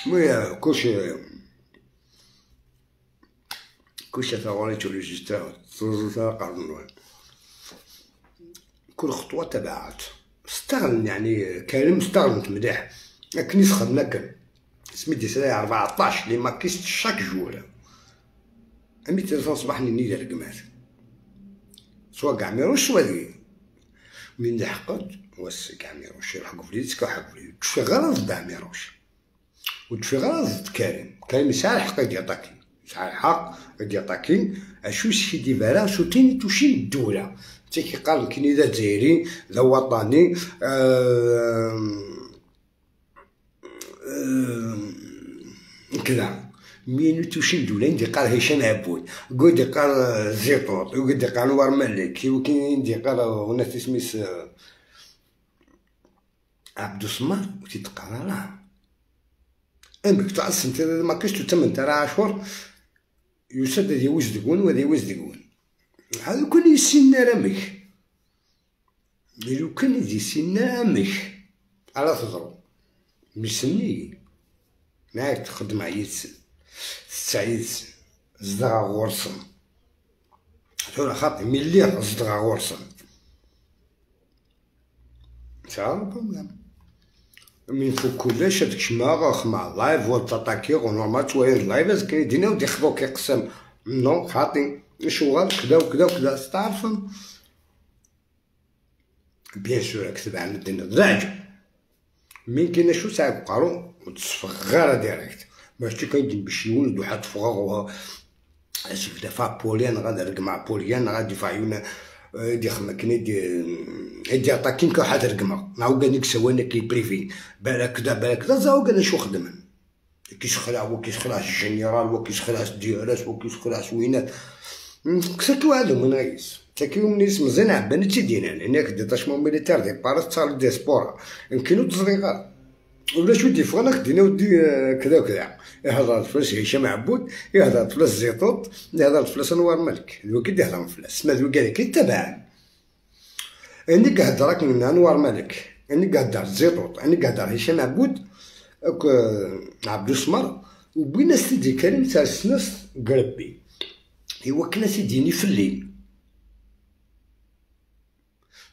mais كلشي كلشي ثغوري تولوجيستا قرن كل خطوة تبعات استغل يعني كريم استغلت مليح لكن يسخن لكن سميتي سلاي 14 les makistes chaque jour امي تصبح ني رقمات سوا كاع ميروش سوا ذي من لحقت واس كاع ميروش يروح قفليت كا حق تشفي غير ضد عميروش وتشفي غير ضد كريم كريم ساعة الحق يعطاكي ساعة الحق يعطاكي اشو سي دي فالا سوتيني توشي الدولة انت كي قال كاين ذا جزائري ذا وطني كذا مين توشي الدولة عندي قال هشام عبود قد قال زيطوط وقد قال نوار مالك وكاين قال وناس تسميس عبدو سمار وتتقرا راه امك تعص انت ما كاش تتمن ترى عاشور يسد يوزدقون وذي يوزدقون هذا كل يسن رامك لو كان يسن رامك على تضرب مسني معاك تخدم عييت تسعيد زدغا غورسن ثورة خاطي ملي زدغا غورسن تعرف من فوق كلش هاديك شما خمع لايف وتاتاكي نورمال توالي لايف از كيدينا ودي خدو كيقسم نو خاطي شغل كذا وكذا وكذا تعرف بيان سور كتب عن الدين الزعج مين كاين شو ساعة قارو وتصفغ غير ديريكت ماشي كاين باش يولد واحد فغ اسف دفع بوليان غادي رقمع بوليان غادي فايونا دي خمكني دي اتاكين كواحد رقمه نعاود قال لك سوانا كي بريفي بالك كذا بالك كذا زاو قال شو خدم كيشخلع وكيشخلع الجنرال وكيشخلع الدياراس وكيشخلع سوينات كسكو هادو من غيس تاكيو من اسم زين عبان تيدينا هناك ديتاشمون ميليتير دي باريس تاع ديسبورا يمكنو تزريغات ولا شو دي فغناك دينا ودي كذا وكذا يهضر فلاس هشام عبود يهضر فلاس زيطوط يهضر فلاس انوار مالك ذوك يهضر فلاس ما ذوك هذاك يتبع اني كهضرك من انوار مالك اني كهضر زيطوط اني كهضر هشام عبود عبدو سمر وبين سيدي كريم تاع السنس قربي ايوا كنا سيديني في الليل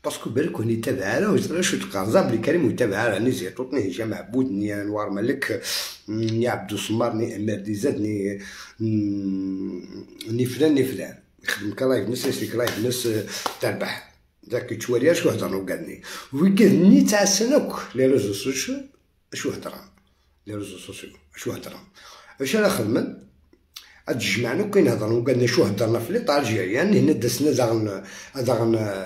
parce que بالك هني تابع راه وزرا شو تقرا بلي كريم وتابع راه ني زيطوط ني هشام عبود ني انوار مالك ني عبدو سمار ني امير ديزاد ني فلان ني فلان يخدم ك live ناس يسلك live ناس تربح داك توالي شو هضر وقالني وقالني تاع السنوك les réseaux sociaux شو هضر les réseaux sociaux شو هضر اش راه خدمن هاد الجمعنا كاين هضر وقالنا شو هضرنا في l'État algérien هنا دسنا داغن داغن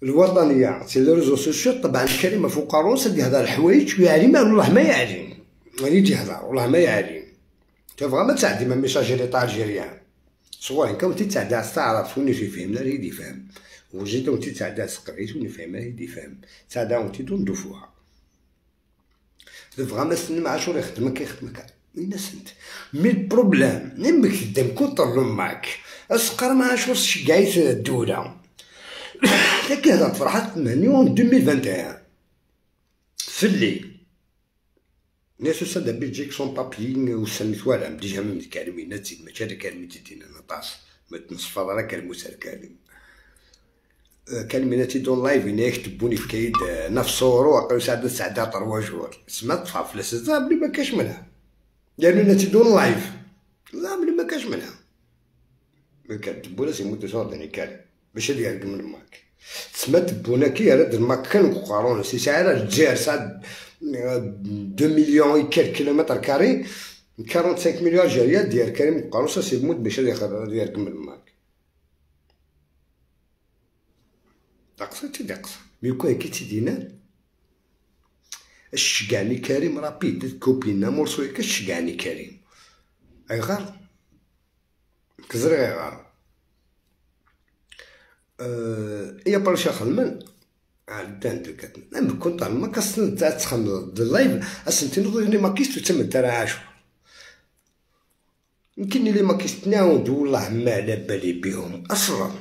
الوطنية c'est les réseaux sociaux. طبعا كلمة فوق روس اللي هضر الحوايج ويعني ما والله ما يعلم يعني تيهضر والله ما يعلم تبغى ما تعدي ما message l'État algérien سواء كون تتعدى تعرف وني في فهم لا يدي فهم وزيد وانت تعدى سقريت وني فهم لا يدي فهم تعدى وانت دون دفوع تبغى ما سن مع شو يخدمك يخدمك الناس انت mais ال problème نمك تدم contre le MAK اسقر مع شو شقايت الدولة ذاك هذا فرحات مهني 2021 في الليل ناس سادا بلجيك sans papiers وسميت والو déjà من كلمة تزيد ماشي هذا كلمة تدينا نطاس ما تنصفر راه كلمة كلمة كلمة تيدون لايف هنا يكتبوني في كايد نفس صورو عقلو ساعة ساعة 3 jours سما طفى فلاس بلي ما كاش منها لأنو تيدون لايف لا بلي ما كاش منها ما كتبونا سيموتو صور داني كالي باش يرقم الماك تسمى تبونا كي راه الماك كان قارون سي ساعة الجزائر ساعة 2 millions et quelques kilomètres carrés 45 مليون algériens ديال كريم قاروسه سيموت باش يرقم الماك دقصة تدقصة mais كون كي تدينا الشقاني كريم rapide كوبينا morceau كالشقاني كريم اي غار كزري غار يا برشا خدمن عدان دوكات نعم كنت ما كاصن تاع تخمم اللايف اسنتي نوض لي ماكيست تم ترى عاشور يمكن لي ماكيست نعاود والله ما على بالي بهم اصلا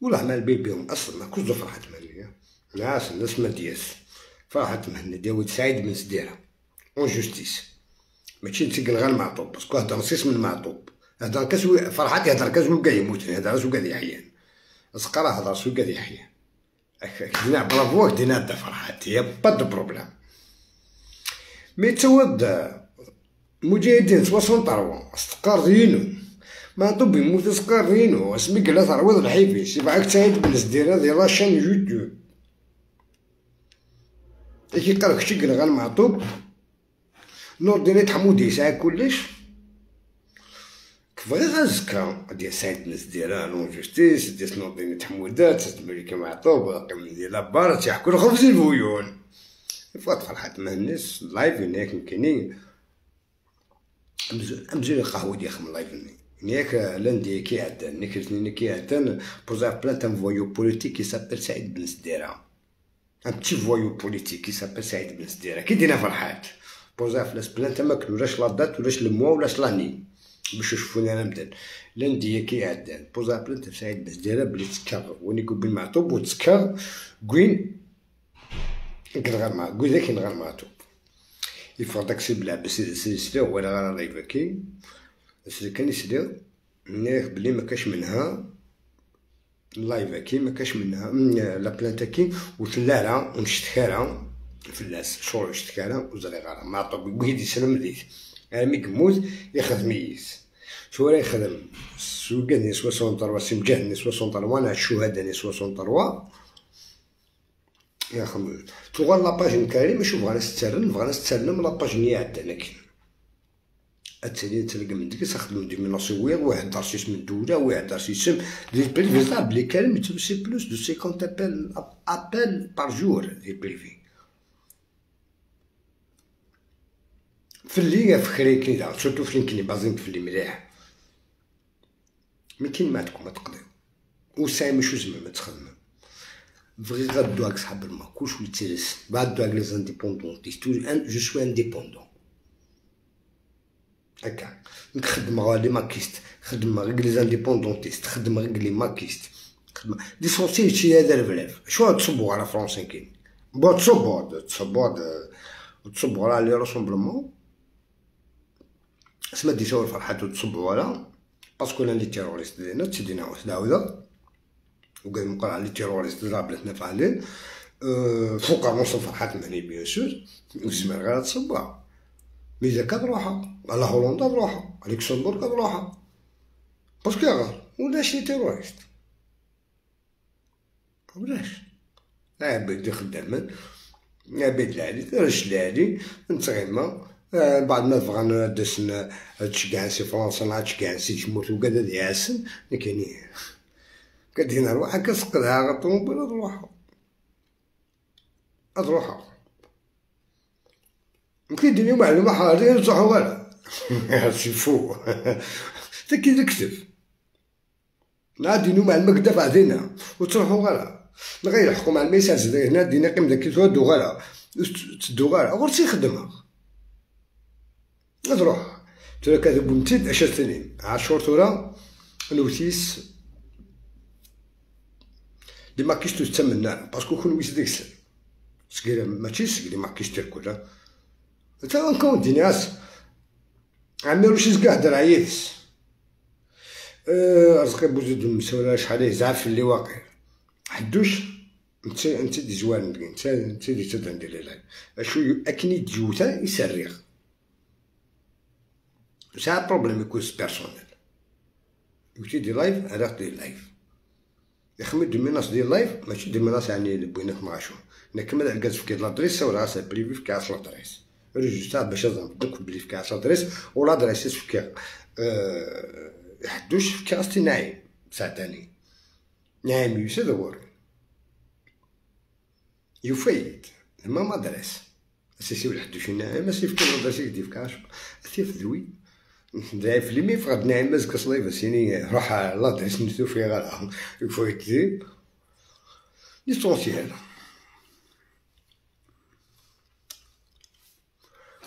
والله ما على بالي بهم اصلا ما كنت فرحة مهنية ناس الناس ما دياس فرحة مهنية داود سعيد بن سديرة en justice ماشي نتسجل غير المعطوب parce que هضر نصيص من المعطوب هضر كاس فرحات يهضر كاس وكا يموت هضر وكا يحيان اسقرا هضر وكا يحيان دينا برافو دينا دا فرحات y a pas de problème mais تود مجاهدين 63 استقر دينو ما طب يموت اسقر دينو اسمي قلا ترويض الحيفي سيبعك سعيد بن سديرة ديال la chaîne YouTube كي قالك شي غير المعطوب نور دينيت حمودي ساعة كلش بغي غازكا ديال سعيد بن سديرة l'injustice ديال سنوطيني تحمودات ملك معطوب قيم ديال لابار تيحكوا الخبز البويون فوات فرحات مهنس live هناك يمكنني امزون القهوة ديال خم live هناك lundi كي عدان نيك الاثنين كي عدان posa plainte un voyou politique qui s'appelle سعيد بن سديرة un petit voyou politique qui s'appelle سعيد بن سديرة كي دينا فرحات posa فلاس plainte ما كلولاش la date ولاش le mois ولاش l'année باش يشوفوني انا مدن lundi كي عدان posa plainte في سعيد بن سديرة بلي تسكر وين يقول بالمعطوب وتسكر كوين كنغير مع كوين ذاك نغير معطوب يفرض داكشي بلعب سي ولا غير live كي سي كان يسدير نيك بلي ما كاش منها live كي ما كاش منها la plainte كي وتلارا ونشتكارا فلاس شغل اشتكارا وزري غارا معطوب كويد يسلم ديت مي كموت يخدم يس شو راه يخدم سوقاني 63 سمجهني 63 الشهداء 63 يا خمس تغال la page نكاري ماشي بغانا سترن بغانا سترن la page ني عندنا كي اتسالي تلقى من ديك خدمو des menaces ويغ واحد دار سيس من الدولة واحد دار سيسم des privés بلي كاري c'est plus de 50 appels par jour des privés في اللي في خريكي دا surtout في لينكني بازين في اللي مليح mais كاين ما عندكم ما تقضيو وساي ماشي زعما ما تخدم بغي غدو هاك صحاب الماكوش ويتسلس بعد هاك les indépendantistes je suis indépendant هكا نخدم غير les makistes خدم غير les indépendantistes خدم غير les makistes خدم l'essentiel شي هذا البلاف شو تصبوا على فرونسي كاين bon تصبوا تصبوا تصبوا على les rassemblements سما دي شاور فرحات وتصبوا على parce que les terroristes ديالنا تسدينا وحده وقال مقال على les terroristes ضربتنا فعلين فوق نوصل فرحات مهني bien sûr وزمان غير تصبها mais اذا كتروحها على هولندا تروحها على لوكسمبورغ تروحها parce que غير ولاش les terroristes ولاش عباد خدامين عباد العالي رش العالي نتغيما بعد ما بغانا دسنا تشكع سي فرنسا تشكع سي تموت وكذا ياسن كاين كدينا روحها كتسقدها غير الطوموبيل تروحها تروحها ممكن معلومة حاجة نصحو غير c'est faux تا كي تكتب نعدي معلومة كدا بعدينا وتروحو غير نغير يحكم على الميساج هنا دينا قيم داك تودو غير تدو غير غير تيخدمها تروح ترى كذب نتيد 10 سنين 10 تورا نوتيس les makistes تسمنا parce que كون ويس ديك سكير ماشي سكير les makistes الكل تا encore دي ناس عملوا شي زكا هدر عييت رزقي بوزيد المسؤول شحال يزعف اللي واقع حدوش انت دي زوان انت دي تدان ديال لايف اشو اكني ديوتا يسريغ سا problème يكون personnel يوتي des lives راه des lives يخمد des menaces des lives ماشي des menaces يعني بوينك معاشو نكمل على الكاز في l'adresse ولا راسها privé في كاس l'adresse juste باش نظن بلي في كاس l'adresse و l'adresse في حدوش في كاس نايم ساعتاني نايم يوسف دور يفيد ما مدرس سيسي ولا حدوش نايم سي في كل مدرسة يدي في كاش سي في ذوي ضعيف لي مي فقد نايم مزك صليفة سيني روح l'adresse نتو في غير يفيد l'essentiel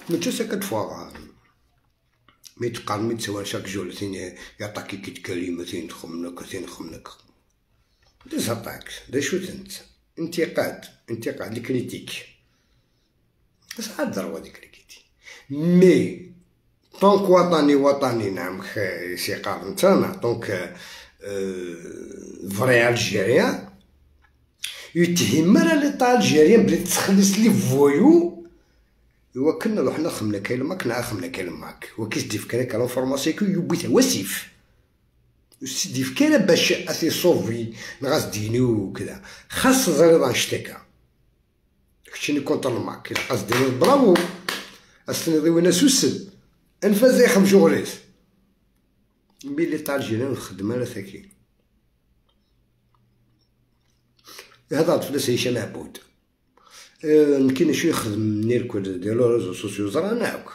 ماشي ساكت فوا mais تقارن mais تسوى chaque jour ثين يعطاك كي تكلمة ثين تخمنك ثين خمنك des attaques دا شو تنت انتقاد انتقاد les critiques ساعات ضروا des critiques mais tant que وطني وطني نعم سي قارن تاعنا tant que vrai algérien يتهم راه l'état algérien بلي تخلص les voyous إوا كنا رحنا خمنا كلمة كنا خمنا كلمة وكيس ديف كان كان فورماسيون كي يبيت وسيف سيدي كان باش اثي صوفي نغاس ديني وكذا خاص زريض نشتكى كشني كونتر الماك خاص ديني برافو استني وين سوسن انفاز يخم شغليس مي l'État algérien الخدمة لا ثكي هذا طفل هشام معبود كاين شو يخدم نيركل ديال réseaux sociaux زراناك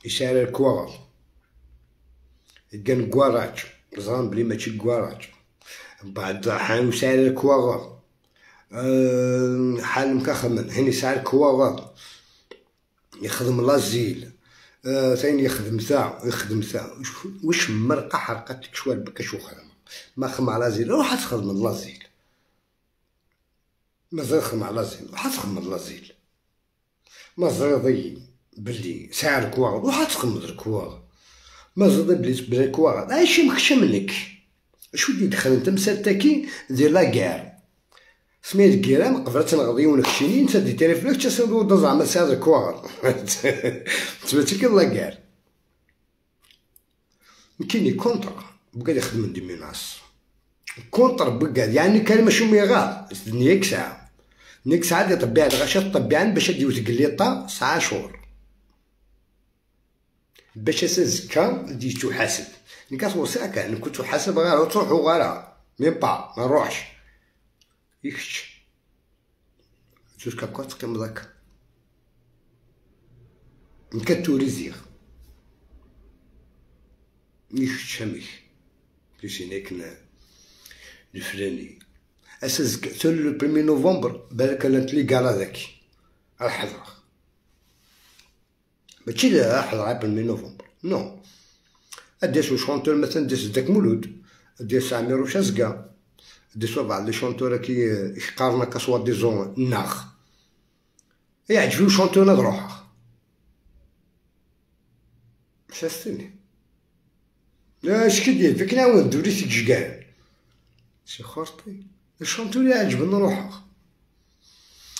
يسعر الكواغ كان كواراج زران بلي ماشي كواراج بعد حان يسعر الكواغ حال مكخمن هني يسعر الكواغ يخدم l'asile ثاني يخدم ثا يخدم ثا واش مرقه حرقتك شوال بك شو خدمة ما خدم على l'asile روح تخدم l'asile مازال خدم على l'asile روح تخدم l'asile مازال ضي بلي سعر الكواغ روح تخدم الكواغ مازال ضي بلي الكواغ عايش مخشى منك شو اللي دخل انت مساتاكي ديال la guerre سميت الكيران قبل تنغضي ونكشيني انت دي تيليفونك تسدو زعما سعر الكواغ تباتي كي la guerre كاين contre بقى يخدم des menaces contre بقى يعني كلمة شو ميغار نيك ساعة نيك ساعة ديال طبيعة الغشا طبيعا باش ديو تقليطا 9 شهور باش زكا دي تحاسب نكاس وساكا كنت تحاسب غير تروحو غير même pas ما نروحش يكش jusqu'à quoi تقيم ذاك نكتوريزيغ يكش هميك كيسينيك الفلاني اساس le premier novembre بالك لانت les galas ذاك الحضرة ماشي الحضرة premier novembre non اديسو chanteur مثلا ديس داك مولود ديس عميرو شازكا ديسو بعض les chanteurs كي يقارنا ك soi-disant ناخ يعجبو chanteur نروح شاستني اش كدير فيك نعاون دوري تجكان سي خرطي ال chanteur يعجبني نروح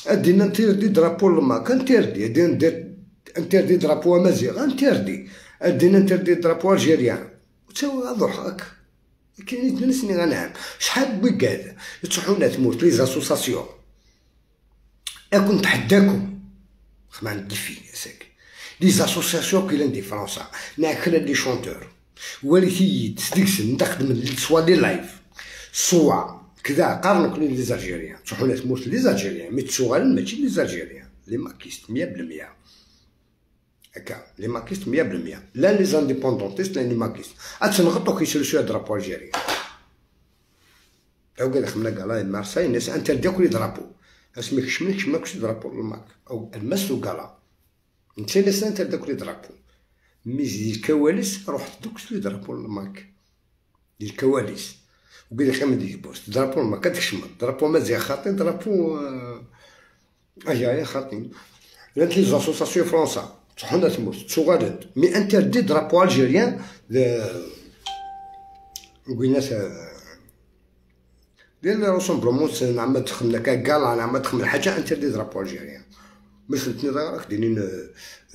ادينا interdit drapeau الماك interdit ادينا interdit drapeau امازيغ interdit ادينا interdit drapeau algérien تا روحك كاين اثنين سنين غنعم شحال بقاد تروحونا تموت les associations اكون نتحداكم خدمة عندي في ساك les associations كي لاندي فرنسا ناكل les chanteurs ولي تسديكسن نخدم soit les lives soit كذا قارنوا كل les Algériens تروحوا تموت les Algériens mais تشوغالن ماشي les Algériens les makistes 100% هكا les makistes 100% لا les indépendantistes لا les makistes اتنغطو كيشريو شوية drapeau algérien او قال خمنا قالا مارساي الناس interdit كل drapeau اسمي كشمن كشمن كش drapeau الماك او المس وقالا انت الناس interdit كل drapeau mais ديال الكواليس روح دوك les drapeaux الماك ديال الكواليس وقال لي خمن ديك بوست drapeau ما كتكشم drapeau مازيغ خاطي drapeau ايا خاطي لانت les associations فرنسا تحنا تموت تشوغالد mais interdit drapeau algérien قلنا ديال rassemblement نعم تخدم لك كالا نعم تخدم الحاجة interdit drapeau algérien مثل تني راك ديني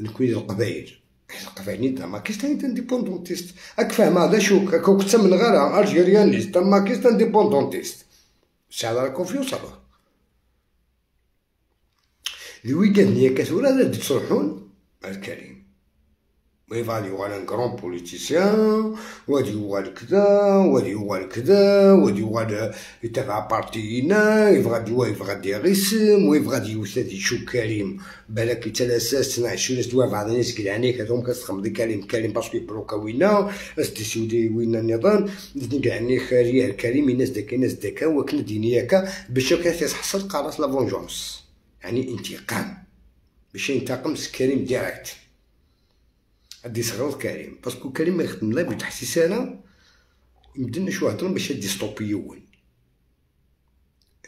نكوي القبايل القبايل تا makiste indépendantiste راك فاهم هذا شو كنت من غير algérianiste makiste indépendantiste c'est la confiance alors الويكاند نيا كثورة لا تصلحون الكريم ويفالي يوغال un grand politicien وغادي يوغال كذا وغادي يوغال كذا وغادي يوغال يتابع بارتينا يبغى يبغى ديغيسم ويبغى يوساد يشوف كريم بالك حتى الاساس نعشو ناس دوا بعض الناس كلعنيك هذوم كتخمم دي كريم كريم parce que بلوكا وينا استسودي وينا النظام كلعنيك ريال كريم الناس داك الناس داكا وكنا دينياكا باش كتحصل قرار la vengeance يعني انتقام باش ينتقم كريم direct غادي يصغر كريم parce que كريم ما يخدم لا بغيت تحسيس انا يمدلنا شي واحد باش يدي ستوبيون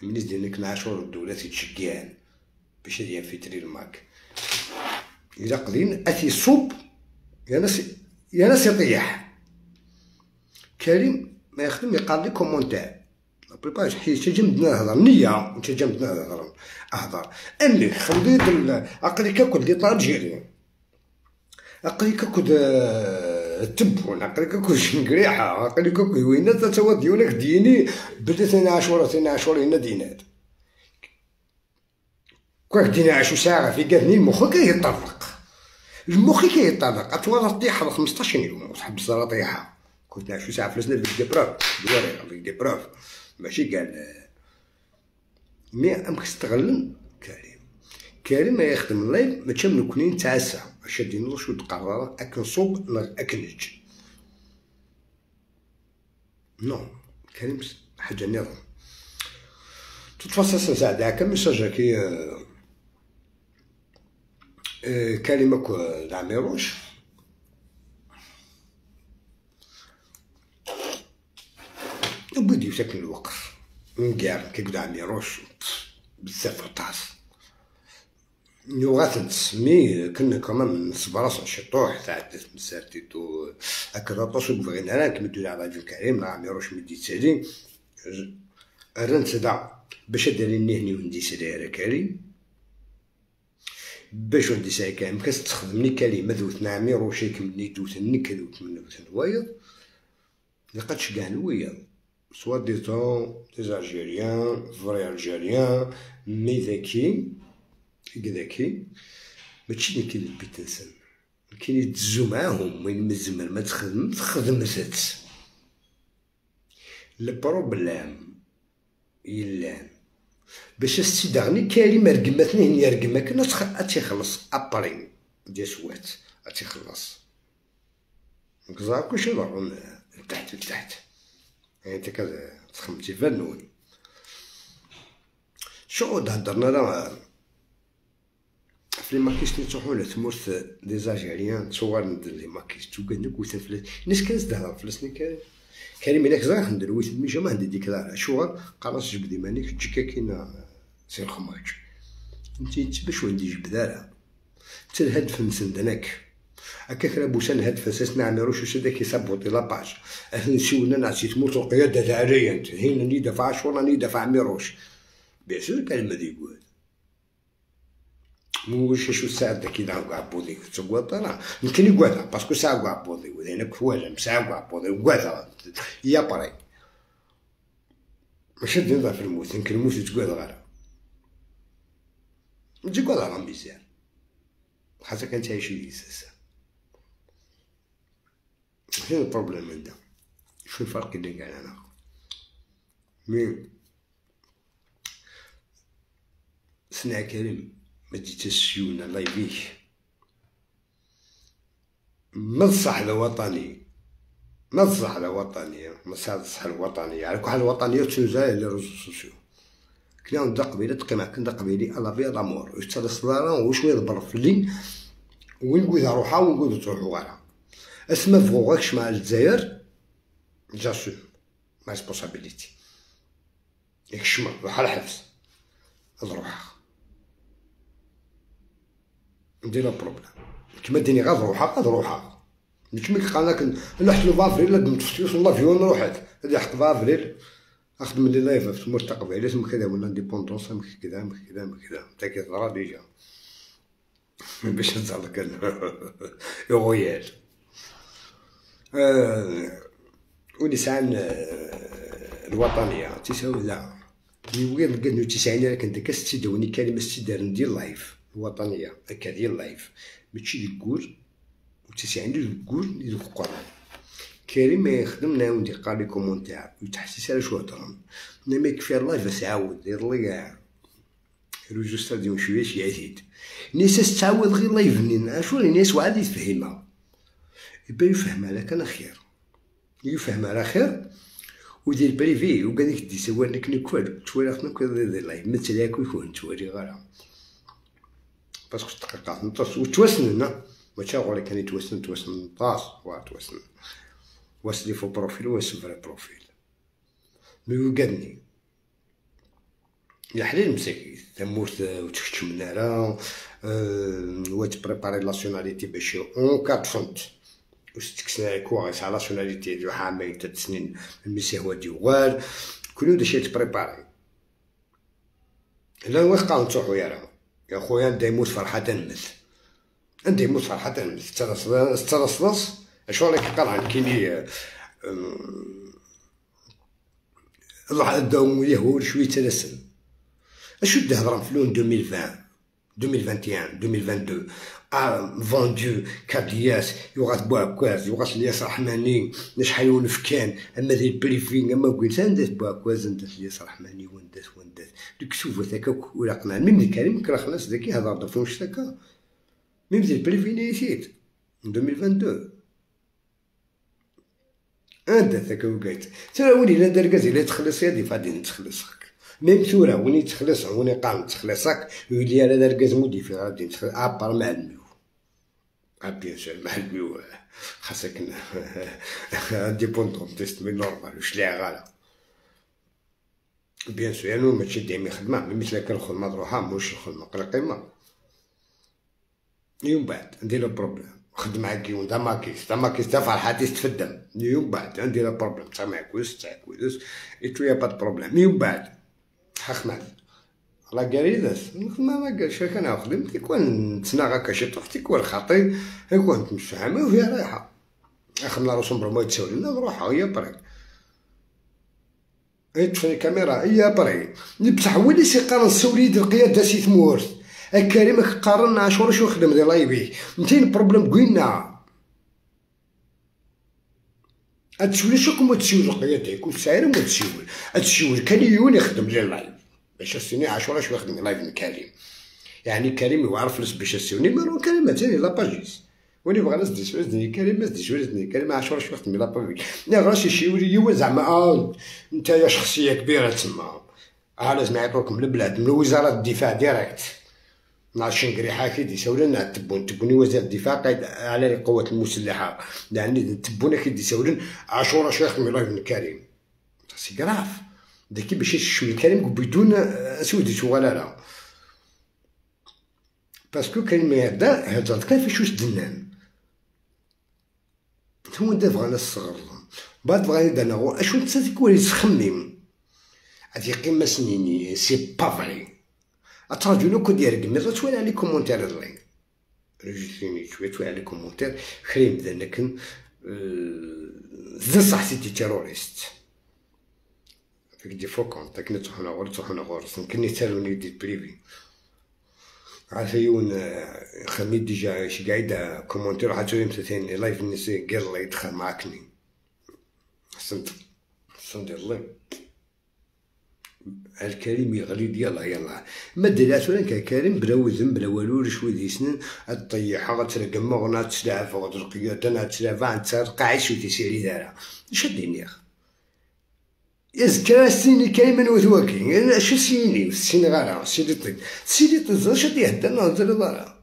منيس ديالك نعاشور الدولة تيتشكيان باش ينفيتري الماك الا قدين اتي صوب يا ناس يا ناس يطيح كريم ما يخدم يقال les commentaires la plupart حيت تجمدنا نهضر نية تجمدنا نهضر اهضر اني خليت عقلي كاكل l'État algérien عقلي كاكل التبون عقلي كاكل شنقريحة عقلي كاكل وين تتوا ديونك ديني بلي ثاني عاشورا ثاني عاشورا هنا دينات كواك دينا عاشو ساعة في قادني المخ كيطرق المخ كيطرق اتوا طيحة 15 يوم وتحبس راه طيحة كنت نعشو ساعة فلسنا avec des preuves دواري avec des preuves ماشي قال mais أمك استغلن كريم. كريم ما يخدم ال live ماشي من كنين تعسى اش دي نوض تقرر اكن صوب اكن نج non كريم حاجة نظام تتفصل ساعة هكا message كي كلمة العميروش بدي ساكن الوقت نكار كي قد عميروش بزاف طاس نوغات mais كنا كمان نصبر شي طوح تاع مسارتيتو هكذا طاس بغينا راه كمدو على راجل كريم عميروش مدي تسالي رنت دا باش داري نهني وندي سالي كريم باش ندي ساعة كامل كتستخدمني كلمة ذوت نعمي روشي كمني دوت نك دوت من دوت نوايض لقاتش كاع نويض soit disant des Algériens vrais Algériens mais ذكي ذكي ماشي اللي كاين البيت نسن كاين يدزو معاهم وين مزمر ما تخدم تخدم زات ال problème يلان باش استدغني كلمة رقمتني هي رقمة كنا تيخلص après ديال سوات تيخلص نكزا كلشي ضرون لتحت لتحت يعني انت كتخمتي فالنون شو هضرنا راه في les makistes نتوحو تمورت des Algériens تصور ندير les makistes توكا وثن فلاس الناس كانت تهضر فلسني كريم كريم إلا كزا ندير ويت ميجا ما عندي ديك لا شو قراص جبدي مانيك تجيكا كاينه سير خماج انت باش وندي جبدارة انت الهدف نسندناك هكاك راه بوسان الهدف اساس نعملو شو سدا كيسابوطي la page نسيونا نعسي تموت القيادة العالية انت هنا ني دافع عاشور راني دافع ميروش bien sûr كلمة ديقول موش شو ساعة كي داو عبودي تقول يمكن يقعد parce que ساعة عبودي ولا كوالا ساعة عبودي وقعد يا بري ماشي دير في الموت يمكن الموت تقعد غير تقعد على مزيان خاطر كان تعيش ليساس شنو ال problème عندها شو الفرق اللي قال انا mais سنع كريم ما تجيش الله يبيك ما الصح الوطني ما الصح الوطني ما الصح الوطني على كل حال الوطنية تنزل les réseaux sociaux كنا عند قبيلة تقيم كنا قبيلي الله في الامور يتصل وشوية يضرب في الليل وين نقول روحها ونقول تروحو غيرها اسما فوغاكش مع الجزائر j'assume ma responsabilité ياك روح على الحبس روحها ندير problème كيما ديني غاد روحها غاد روحها كيما قال لك نحت لو فافريل لازم تفتيوس l'avion روحت هادي حط فافريل اخدم les lives في المستقبل اسم كذا ولا indépendance كذا كذا كذا انت كيضرا déjà باش نزعلك يا ولسان الوطنية تساوي لا يوغي نقدو تسعين كنت كستدوني كلمة ستدار ندير live الوطنية هكا ديال live ماشي الكور وتسعين الكور اللي القران كريم ما يخدم نعاود يقرا les commentaires وتحسس على شو هضرن ما يكفي ال live بس عاود يطلع روجو ستاديوم شوية شي عزيز الناس تعاود غير live منين شو الناس وعاد يتفهمها يبان يفهم على كان خير يفهم على خير ودير privé وقال لك دي سوال لك نكوال توالي خصنا كل live مثل هاك يكون توالي غير parce que تقطع نطاس وتوسن ماشي غير كان يتوسن توسن نطاس وا توسن واس les faux profils واس vrai profil mais وقادني يا حليل مساكين تموت وتكتم نارا وت préparer nationalité باش en cas فهمت واش تكسنا كوا على nationalité ديال عامين 3 سنين المسي هو ديوال كل داكشي ت préparer لا وقع نتوحو يا راه يا خويا نبدا يموت فرحة نمث عندي يموت فرحة نمث ترصدص اشو راك قرا كيني الله داوم يهول شوية تلسن اشو دهضر في لون 2020 2021 2022 vendu كادياس يوغات بوعكاز يوغات الياس رحماني شحال ونفكان اما ذي البريفين اما قلت عندك بوعكاز عندك الياس رحماني وندات وندات ديك سوف ثاك ولا قناع ميم كريم كرا خلاص ذاك هضر فونش ثاك ميم ذي البريفين يسيت 2022 عندك ثاك وقيت ترى ولي لا دار كاز الا تخلص يدي فادي نتخلصك ميم ثورة وني تخلص وني قام تخلصك يولي على دار كاز مودي في غادي نتخلص ابار مع الميو بيان سور مع الميو خاصك ديبوندونتيست مي نورمال واش لي غالا بيان سور يعني ماشي دايما خدمة مي مثل كان الخدمة تروحها موش الخدمة قريقيمة يوم بعد عندي لو بروبليم خدم مع كيون تا ماكيس تا ماكيس تا فرحاتي تفدم يوم بعد عندي لو بروبليم تاع معكوس تاع كويس اي تو يا با بروبليم يوم بعد حخمات لا قريدس ما قال شي كان خدمت تيكون تسنا هكا شي طرف تيكون خاطي يكون تمشي عامة وهي رايحة خدمنا راسهم برا ما يتساوي لنا نروحها هي بري يطفي الكاميرا هي بري بصح هو اللي سيقارن السوليد القيادة سي ثمورث الكريم قارن عاشور شو خدم ديال لايبي متين بروبليم قلنا اتسولي شو كما تسول القيادة يكون ساير وما تسول اتسول كان يون يخدم لي اللايف باش السني عاشور شو يخدم لايف من كريم يعني كريم يعرف فلوس باش السوني مارو كريم ثاني لاباجيس وني بغا ناس ديسولي كريم ناس ديسولي كريم عاشور شو يخدم لاباجيس لا غاش شي يولي زعما انت يا شخصية كبيرة تما لازم يعطوكم البلاد من وزارة الدفاع ديريكت مع شنقريحه كي يساولنا لنا تبون تبوني وزير الدفاع قائد على القوات المسلحة يعني تبون كي يساولن عاشور شو يخدم لايف من كريم سي كراف داكي باش يشوي الكريم بدون سودي شغل لا باسكو كريم هذا هضرت كان في شوش دنان هو دا بغانا الصغر بعد بغانا دانا اشو نتا تيكون يتخمم هادي قيمة سنيني سي با فري اتراجلو كو ديال كميزو توالي على كومونتير اللي رجلتيني شوية توالي على كومونتير خريم ذاك ذا صح سيتي تيروريست فيك دي فو كونت كني تروحنا غور تروحنا غور كني تالوني دي بريفي عارفه يون خميت ديجا شي قاعدة كومونتير حتى مثلا لايف الناس قال الله يدخل معاكني حسنت حسنت الله الكريم يغلي ديالها يلا ما دلات ولا كريم بلا وزن بلا والو رشوة ديسنن الطيحه غترقم غنا تسلعف غترقيا تسلعف عند ترقع شي تسيري دارا اش دينيخ يزكى سيني كاين وثواكي اش سيني سيني غارا سيدي طيب سيدي طيب اش يهدى نهضر دارا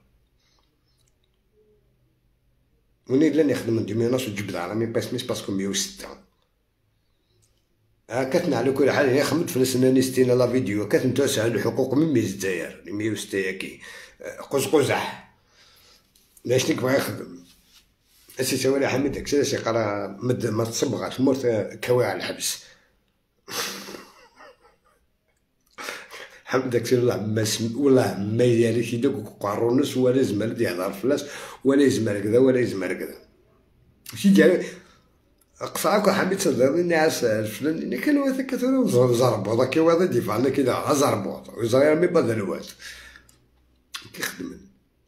وني لا نخدم ديميناس وتجبد على مي باس ميس باسكو 106 كتنا على كل حال خمد في السنة ستينا لا فيديو كتنتوسع الحقوق من ميز الجزائر 106 ياكي قوس قزح لاش نك بغا يخدم اسي سوالي حميد داك سي قرا مد ما تصبغ تمرت كوي على الحبس حمد داك والله ما والله ما يالي شي دوك قارونس ولا زمر ديال فلاس ولا يزمر كذا ولا يزمر كذا شي ديال قصعك حميد صدرني نعس الفلان اللي كان هذاك زربوط كي واضي ديفا انا كي زربوط وزغير مي بدل الواد كيخدم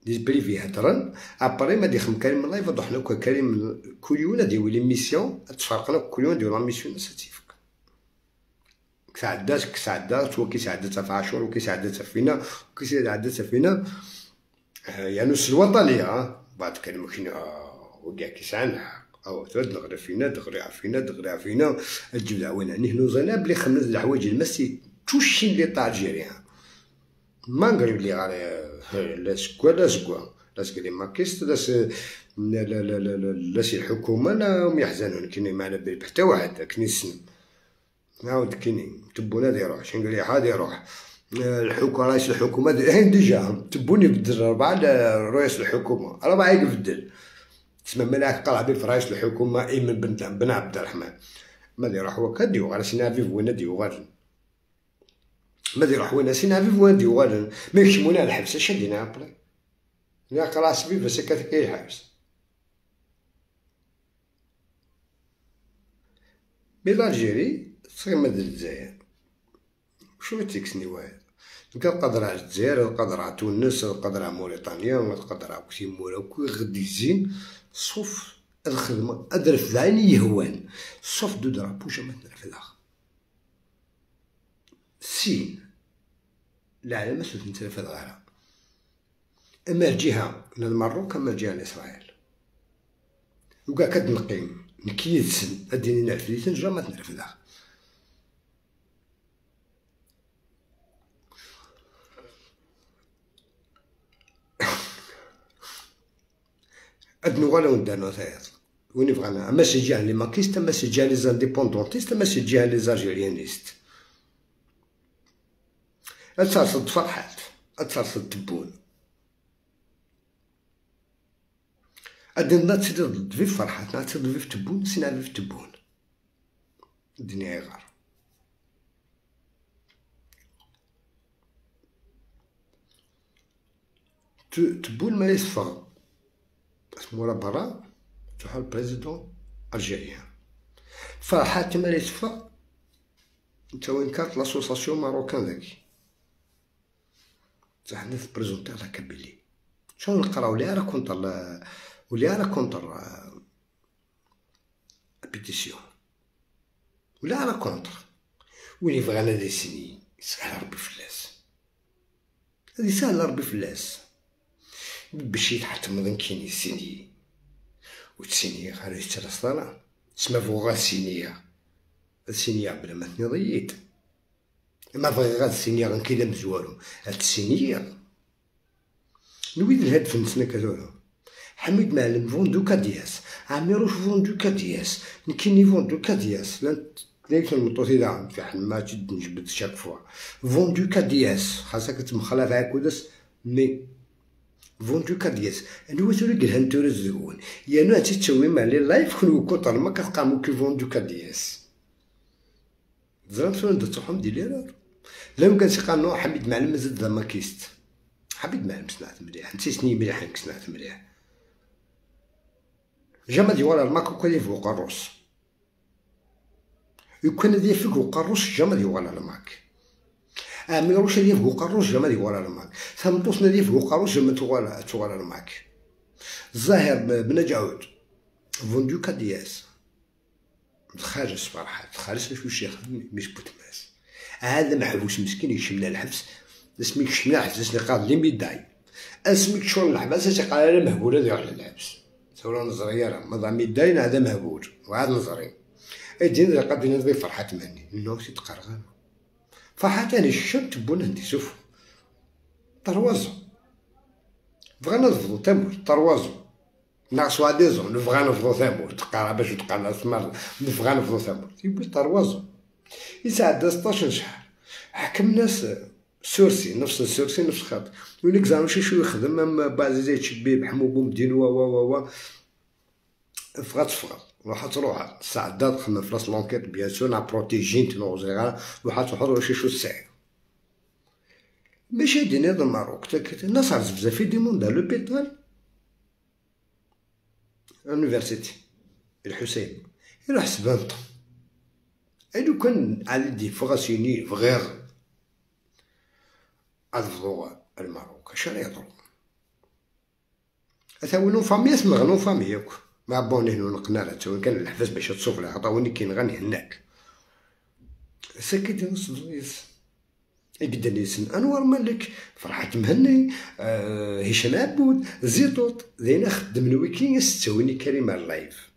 دي بريفي هضرن ابري ما ديخدم كريم الله يفضح لك كريم كل يوم ديال لي ميسيون تفرقنا كل يوم ديال لا ميسيون ساتيفك كسعدات كسعدات وكيسعدات في عاشور وكيسعدات فينا وكيسعدات فينا يعني الوطنية بعد كلمة كاين وكاع كيسعن او تدغري فينا دغري فينا دغري فينا تجيب العوين يعني هنا زينا بلي خمس الحوايج المسي توشي لي طا الجيريان ما نقرب لي غير لا سكوا لا سكوا لا سكوا لي ماكيست لا لا لا لا لا لا سي الحكومة لا هم يحزنون كاين ما على بالي حتى واحد كني سن نعاود كاين تبونا دي يروح شنقريحه هادي يروح الحكومة رئيس الحكومة ديجا تبون يبدل ربعه رئيس الحكومة ربعه يبدل تسمى ملاك قلع في رئيس الحكومة ايمن بن عبد الرحمن ما يروح هو كديو على سينافيف وين ديو غادي ما يروح وين سينافيف وين ديو غادي ما يكشمونا الحبس اش دينا ابري لا قراص بي بس كتكي الحبس مي l'Algérie صغير مد الجزائر شو تيكسني واحد القدرة على الجزائر، القدرة على تونس، القدرة على موريتانيا، القدرة على كثير كل غدي زين sauf الخدمة أدرف ذعيني يهوان sauf deux drapeaux jamais نرفدها سين العلامة سوف نترفد غيرها اما الجهة للمروك اما الجهة لإسرائيل وكاع كتنقيم نكيدسن اديني نعرف jamais تنرفدها. أدنو وندانو ثايط وين يبغانا اما سي les makistes اما سي les indépendantistes اما سي les algérianistes. اترصد فرحات، اترصد تبون، أدينا تسير في فرحات، نعتذر في تبون، سينا في تبون. الدنيا غار. تبون ما يصفر مورا برا تروح ال président algérien. فرحات ما يصفر انت وين كانت l'association marocaine ذاكي تحنا في présenter la Kabylie شنو نقراو ليها راه contre ولا راه contre pétition ولا راه contre وين يبغى انا دي سهل ربي فلاس هادي سهل ربي فلاس باش يتحتم من كاين يسيني وتسيني غير يترصدنا تسمى فوغا سينيا سينيا بلا ما تنضيت ما بغي غير سينيا غير كي مزوارو هاد سينيا نويد الهدف نتسنى كذا حميد معلم فوندو كادياس عميروش فوندو كادياس نكيني فوندو كادياس ليك المطوطي دا في حنا جد نجبد شاك فوا فوندو كادياس خاصك تمخلا فيها كودس مي فوندو كادياس نو توري قلها نتوري زون يا نو تتسوي مع لي لايف كنو كوطر ما كتقامو كي فوندو كادياس زران سون تروحهم دي ليرور لم كان سيقانو حميد معلم زاد ذا ماكيست حميد معلم سنعت مليح نسي سني مليح سنعت مليح جا ديوال الماكو كان يفوق الروس يكون دي فوق الروس جا ديوال الماك اميروش دي فوق الروس جا ديوال الماك ثمطوسنا دي فوق الروس جا توال الماك الظاهر بن جعود فوندو كادياس خارج فرحات خارج شو الشيخ مش بوتماس هذا محبوس مسكين يشمنا الحبس اسمي كشمنا الحبس اسمي قال لي ميداي اسمي كشون الحبس قال انا مهبول هذا يروح للحبس ثورة نظرية راه مضى ميداين هذا مهبول وعاد نظري اجي قد نظري فرحات مهني نو سي تقرغان فرحات انا الشم تبون عندي شوف طروازو بغا نفضو تمور طروازو ناقص ديزون نبغا نفضو ثامور تقرا باش تقرا ثمر نبغا نفضو ثامور يبي طروازو يساعد 16 شهر حكم ناس سورسي نفس السورسي نفس الخط وليك زعما شي شو يخدم اما بعد زيد شبيب حمو بومدين وا وا وا وا فغات تفغط روح تروح ساعدات خدم في راس لونكيت بيان سور نا بروتيجين تنوزيغا روح تروح شي شو الساعة ماشي ديني هذا الماروك الناس عرفت بزاف ديموندا لوبيتال انيفرسيتي الحسين يروح سبانطو لو كان على دي فغاسيني فغير أفضو الماروك اش راه يضرب أثاونو فامي سمغنو فامي ياك ما بوني هنا نقنا تا كان الحفاز باش تصوف له عطاوني كاين غني هناك سكت نص دويس يقدر يسن انوار مالك فرحات مهني هشام عبود زيطوط زينا خدم الويكين ستوني كريمة اللايف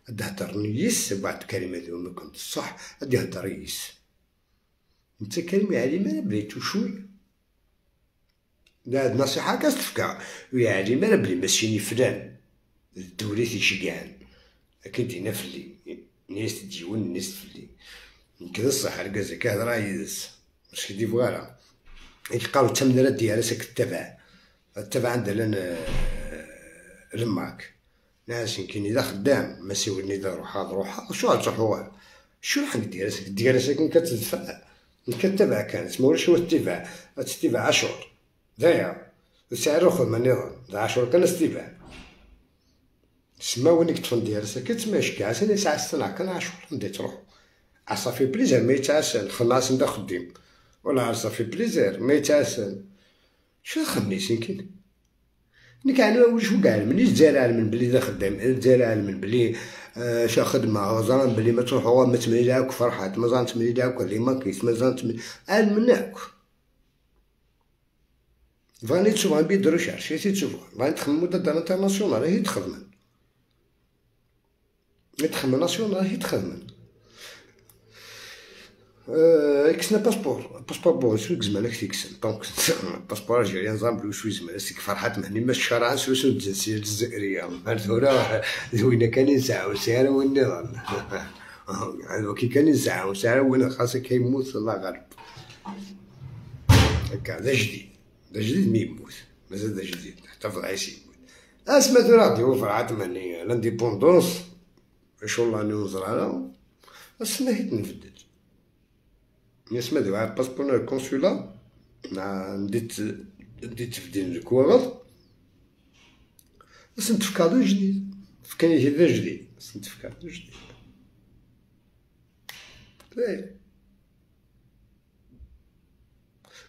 هضر يس بعد كلمة ذو كنت الصح غادي هضر يس انت كلمة علي ما بليتو شوي لا هاد النصيحة كتفكا ويا ما بلي ماشيني فلان الدولة تيشكعان أكيد هنا فلي ناس تجيون ناس فلي كذا الصح الكازا كهضرا يدس مش كدي فوالا يقالو تمنرا ديالها ساك التبع التبع عندها لان الماك ناس كاين اذا خدام ما سيولني اذا روح روح شو غتروح شو راح ندير ديالها ساكن كتدفع كتبع كانت ما ولاش هو التبع التبع عاشور داير السعر خذ من النظام عاشور كان استباع تسمى وين كتفن ديال ساكت ما شكا سنة ساعة الصنع كان عاشور ندي تروح عصافي بليزير ما يتعسل خلاص ندا خديم ولا ça fait plaisir ما يتعسل شو خميس يمكن نك انا واش كاع مني الجزائر علم بلي ذا خدام الجزائر علم بلي شا خدمة غزران بلي ما تروحوا ما تملي لاك فرحات ما زال تملي لاك اللي ما كيس ما زال تملي علمناك فاني تشوف بيد recherche هي تشوف فاني تخمم دا international هي تخدم تخدم national هي تخدم كسنا passeport بو سوق زمان تيكسن donc passeport algérien زامبلو شوي زمان سيك فرحات مهني ما الشرع سوسو الجنسية الجزائرية ثورة وين كان ينسعو سعر وين نظام كي كان ينسعو سعر وين خاصك كيموت الله غالب هكا ذا جديد ذا جديد مي يموت مازال ذا جديد حتى في العيش يموت اسمع راديو فرحات مهني l'indépendance شو الله نوزر السنة هي تنفدد نسمع دابا passeport ال consulat نديت تفدين الكواغط بس نتفكر جديد فكاني هذا جديد بس نتفكر جديد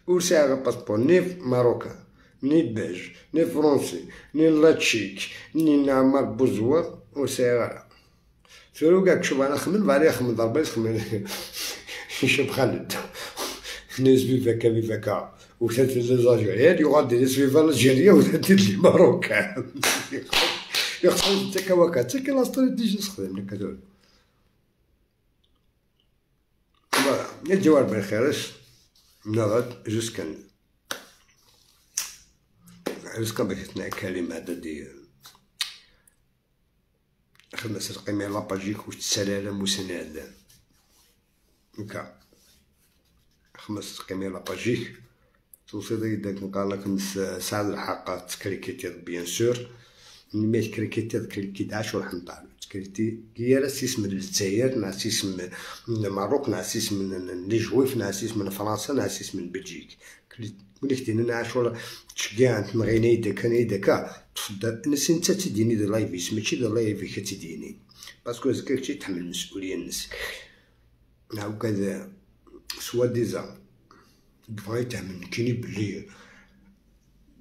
ورساعة passeport ni marocain ni belge ni français ni la tchèque ni نعمر بوزوار ورساعة سيرو كاع شوف انا خمن بعد خمن ضربة خمن شوف خالد ناس فيفاكا فيفاكا وثلاثة les Algériens يغادي ناس viva l'Algérie وثلاثة les Marocains يخصو انت كواكا تا كي la stratégie تخدم لك هذول voilà الجوار بخيرش نغد jusqu'à باش تنع كلمة هذا ديال خدمة القيمة la page وتسالى مسند هكا خمس قيمة la page توصل يدك نقال لك ساعة الحق تكريكيتي bien sûr مي تكريكيتي كريكيت عاشور حنطال تكريتي هي راه سيس من الجزائر نعسيس من الماروك نعسيس من les juifs نعسيس من فرنسا نعسيس من بلجيك ملي كدينا عاشور تشكاع تنغيني يدك انا يدك تفضل الناس انت تديني دي لايفيس ماشي دي لايفي كتديني parce que زكاك تحمل المسؤولية الناس نعاود كذا soi-disant بغا يتهم كيني بلي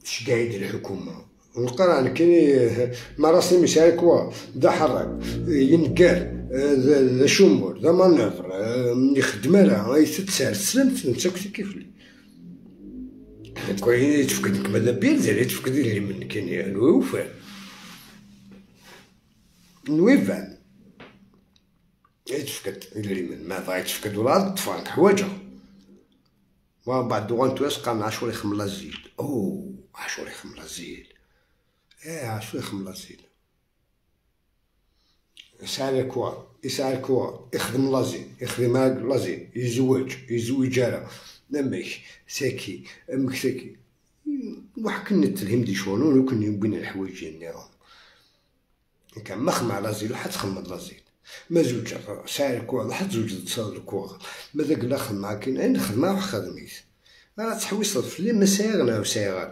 شكايد الحكومة ونقرا كيني ما راسي مش عارف كوا ذا حرك ينكر ذا chômeur ذا manœuvre يخدم راه يتسال سلمت انت كنت كيف لي كاين تفكد ماذا بير زي تفكد لي من كيني نوفان نويفان يتفكد اللي من ما بغا يتفكد ولا طفانك حواجه ومن بعد دوغان تواس قام عاشور يخمل الزيت او عاشور يخمل الزيت ايه عاشور يخمل الزيت يسعى كوا يسعى كوا يخدم لازين يخدم لازين يزوج يزوج جارة نمك ساكي امك ساكي وحك نتلهم دي شونون وكن يبين الحوايج النظام كان مخمع لازين وحد خمد لازين ما زوج ساعة الكوع حد زوج تصاد الكوع ما ذاك لا خدمة كاين أين خدمة وخدميت راه تحويص في ما سايغنا وسايغ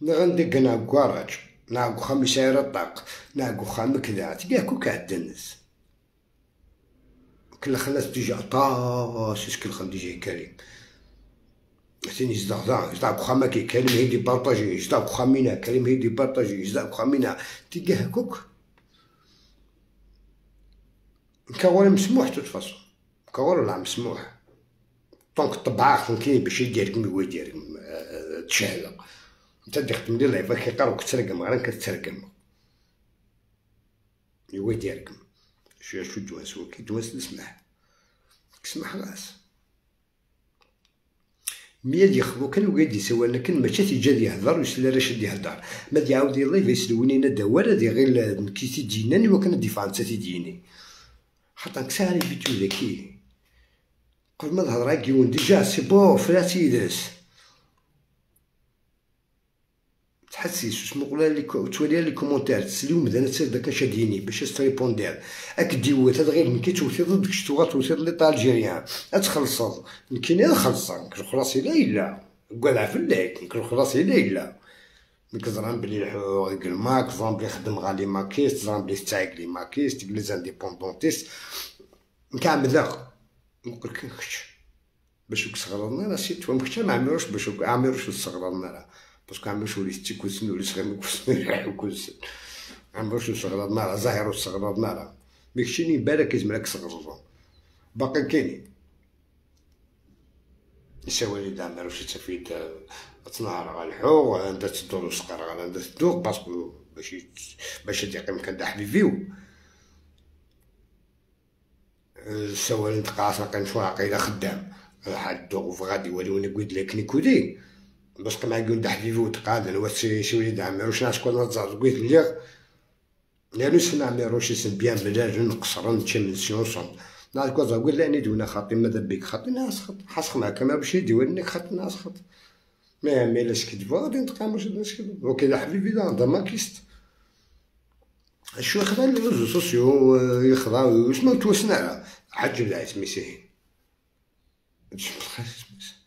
نغندق نعق كراج نعق خمس ساير الطاق نعق خام كذا تلقاه كوك عند الناس كل خلاص déjà طاس كل خل déjà كريم ثاني يزدغ يزدغ خامك كريم هيدي partager يزدغ خامينا كريم هيدي partager يزدغ خامينا تلقاه كوك كاغور مسموح toute façon كاغور لا مسموح donc الطباخ كاين باش يدير كيما يدير تشهله انت اللي خدم لي live كيقراو كترقم غير كترقم يوا ديالكم شو شو دوانس كي دوانس نسمح تسمح راس مية يخلو كان وقاد يسوى لكن ماشي تيجي يهضر ويسلا راه شد يهضر ما يعاود يلا يسلوني نا ولا دي غير كي تيجيناني وكان دي فرنسا تيجيني خاطر كساري فيديو ذكي قبل ما تهضر كيون déjà c'est bon فراتي داس تحسيس وسمو قولا لي تولي les commentaires تسليو مدانا تسير داك شاديني باش تريبوندير اك ديوات هاد غير ملي توثي ضدك شتوغا توثي l'état algérien اتخلص كاين خلص خلاص لا الا قال عفلاك خلاص لا الا زران بلي الماك زران بلي خدم غا les makistes زران بلي تاعك les makistes les indépendantistes نكمل ذا نقول لك باش كصغرنا راه سي تو مكتا ما عمروش باش عمروش صغرنا راه parce que عمروش ولي تيكوسن ولي صغير مكوسن كوسن عمروش صغرنا راه زاهر صغرنا راه ميكشيني بالك يزملك صغرنا باقي كاينين يساوي لي عمروش تفيد تنهار غنحو عندها تدور وسقر عندها تدور parce que باش يقيم كان حبيبيو سوالي تقاس نقيم شو عقيله خدام حد دوغ غادي ولي وانا قلت لك نيكودي باش كما يقول دا حبيبي وتقاد هو سي وليد عمروش ناس كون نزار قلت لي لانو سنا عمروش يسن بيان بلا نقصر نتشم سيونسون ناس كون قول لاني دونا خاطي ماذا بك خاطي ناس خط حاسخ معاك ما باش يدي ولنك خاطي ناس خط mais لا سكدبوا غادي نتقاموا نسكدبوا اوكي حبيبي دا ماكيست شو خدا les réseaux sociaux يخضع واش ما توسنا حج بلا سميسي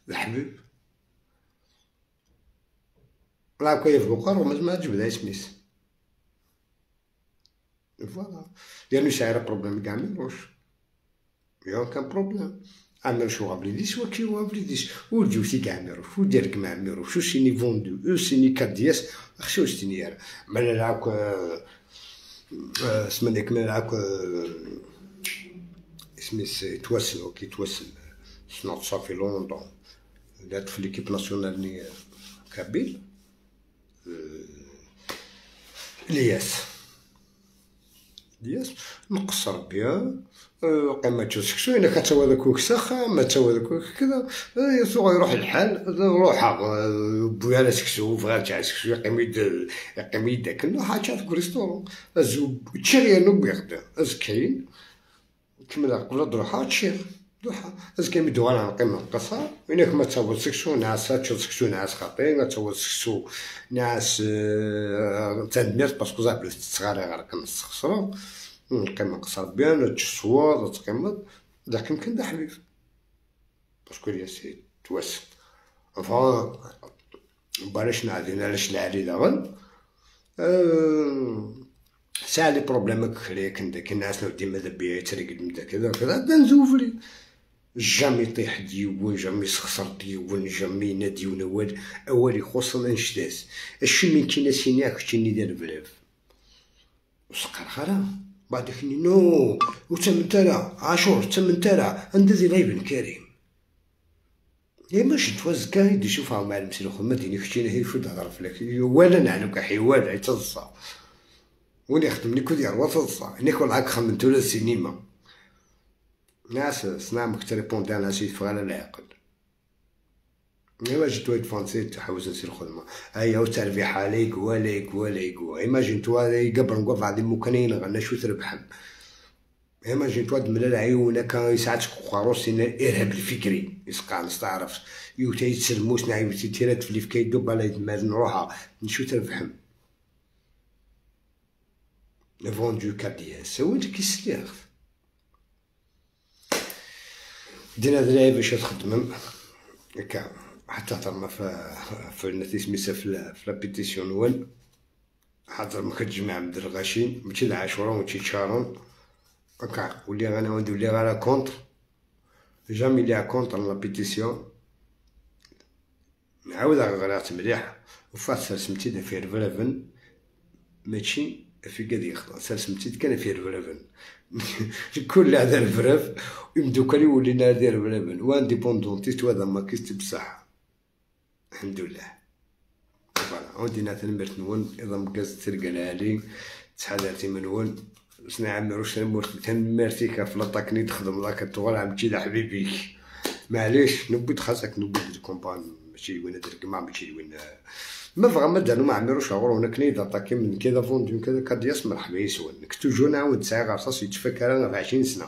الحبيب لا كيف بقر وما جبد سميس voilà لانو ساعة problème كاع ميروش يا كان problème عمل شو غابليديس وكي غابليديس ورجوتي كاع ميروش وديرك مع ميروش شو سيني فوندو او سيني كادياس خشو ستينيار ما نلعب اسمه ديك ما نلعب اسمي توسل اوكي توسل سنوت صافي لونطون لعبت في ليكيب ناسيونال ني كابيل الياس الياس نقصر بيان قيمة تشكشو الا كتوا ذاك وكسخ ما توا ذاك كذا يسوق يروح الحال روح بويا لا سكسو بغا تاع سكسو يقيم يداك نو حاجه في ريستورون ازو تشري نو بيغدا از كاين كمل قبل تروح تشير دوحة از كاين يدو غانا نقيم القصة وينك ما توا سكسو ناس تشو سكسو ناس خاطي ما توا سكسو ناس تندمرت باسكو زابلو تصغاري غير كنستخسرو نقيم قصر بيان تشصور تقيمض داك يمكن دا حبيب باسكو ليا سي تواسل enfin بلاش نعدينا علاش العالي داغن ساعة les problèmes كري كندا كي الناس نودي ماذا بيا يترقد من كذا كذا نزوفري jamais يطيح ديون jamais يسخسر ديون jamais ينادي ونوال اول يخصنا نشتاس الشي من كينا سينيا كتشيني دار بلاف وسقر خرا بعد كني نو وتمن ترى عاشور تمن ترى عند ذي غيب كريم يا ماشي توز كان يدي يشوفها مع المسير خما ديني كتشيني هي شو تهضر فلك ولا نعلوك حيوان يتصا وين يخدم لي كودير وتصا هناك والله خمنتو ولا السينما ناس صنع مكتريبوندي على شي فغالا العقل ايوا جيت ويت فونسي تحوز نسير الخدمة هيا وتربيح عليك ولا ولا ايماجين توا يقبر نقف عندي مكانين غنا شو تربحم ايماجين توا من العيون كان يساعدك خروس الارهاب الفكري يسقع نستعرف يوتا يتسلموس نعيو تيرات في كيدو بالا يتمال نروحها نشو تربحم فوندو كابدياس وانت كيسليغ دينا ذراعي باش تخدمم هكا حتى هضرنا في النتيجة سميتها في la pétition وين حاضر ما كتجمع من الغاشين ماشي العاشورة ماشي تشارون هكا ولي غانا ولي غانا contre jamais لي contre la pétition نعاود غرات مليح وفات سمتي في رفرافن ماشي في قد يخطا سمتي كان في رفرافن كل هذا الفراف يمدو كان يولي نادي رفرافن و indépendantiste وهذا ما كيست بصح الحمد لله voilà ودينا تنمرت نون اذا مكاز تلقى العالي تحذرتي منون سنا عمروش تنمرتي في لاطاكني تخدم لاك تغال عم تجي حبيبي معليش نبيت خاصك نبيت الكومبان ماشي وين درك ما ماشي وين ما فغا ما دارو ما عمروش غور هناك نيد اتاكي من كذا فوندو كذا كادياس مرحبا يسون كنتو نعاود ساعة غرصاص يتفكر انا في 20 سنة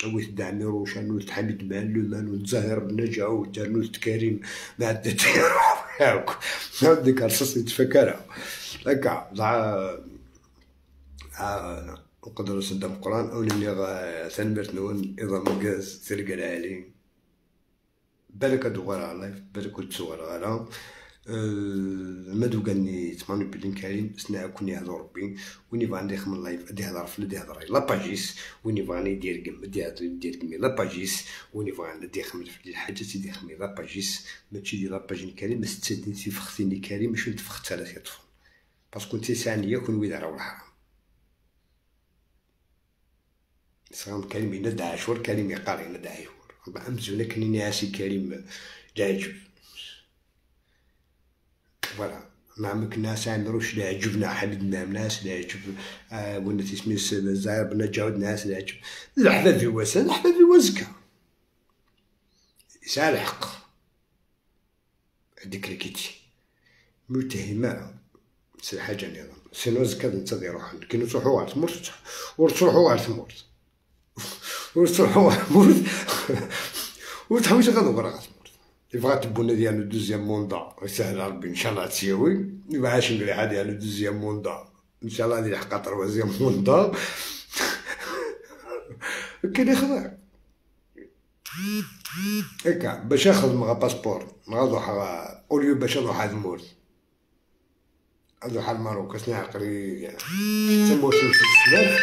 ويت دعميروش انو حميد مالو مالو زاهر بن ودارنو كريم ما عدت ياك ديك رصاص يتفكر هكا نقدروا نصدق القران او نلي تنبرت نون اذا مكاز تلقى العالي بالك دوغ على لايف بالك تسوغ على ما دوكاني تمانو بلين كريم سنا كوني يهضر ربي وين يبغى عندي خمن لايف ادي هضر في ادي هضر لاباجيس وين يبغى يدير كم ادي يدير كم لاباجيس وين يبغى ادي خمن في الحاجة تيدي خمن لاباجيس ماشي دي لاباجين كريم ستدين تيفختيني كريم ماشي تفخت على تيطفن باسكو انت سانية كون ويد راه الحرام صغام كريم يند عاشور كريم يقال يند عاشور أمزونا كنيني عاسي كريم العجب فوالا نعمك ناس عمروش لا عجبنا حمدنا ناس لا عجب ولا تسمي الزهر بنا جاود ناس لا عجب الحباب في واسا الحباب في وزكا يسعى الحق هذيك ركيتي متهمة سي حاجة نظام سينو زكا انت روح كي تروحو على تمرت وتروحو على تمرت وتروحو على تمرت وتحوس غادو برا تمرت يبغى تبونا ديالو دوزيام موندا يسهل ربي ان شاء الله تسيوي يبغى عاش مليحة ديالو دوزيام موندا ان شاء الله يلحق تروازيام موندا كاين يخضع هكا باش ياخذ مع باسبور نروح اوليو باش نروح هاد المورد نروح الماروك سنة قري تموت في السنات.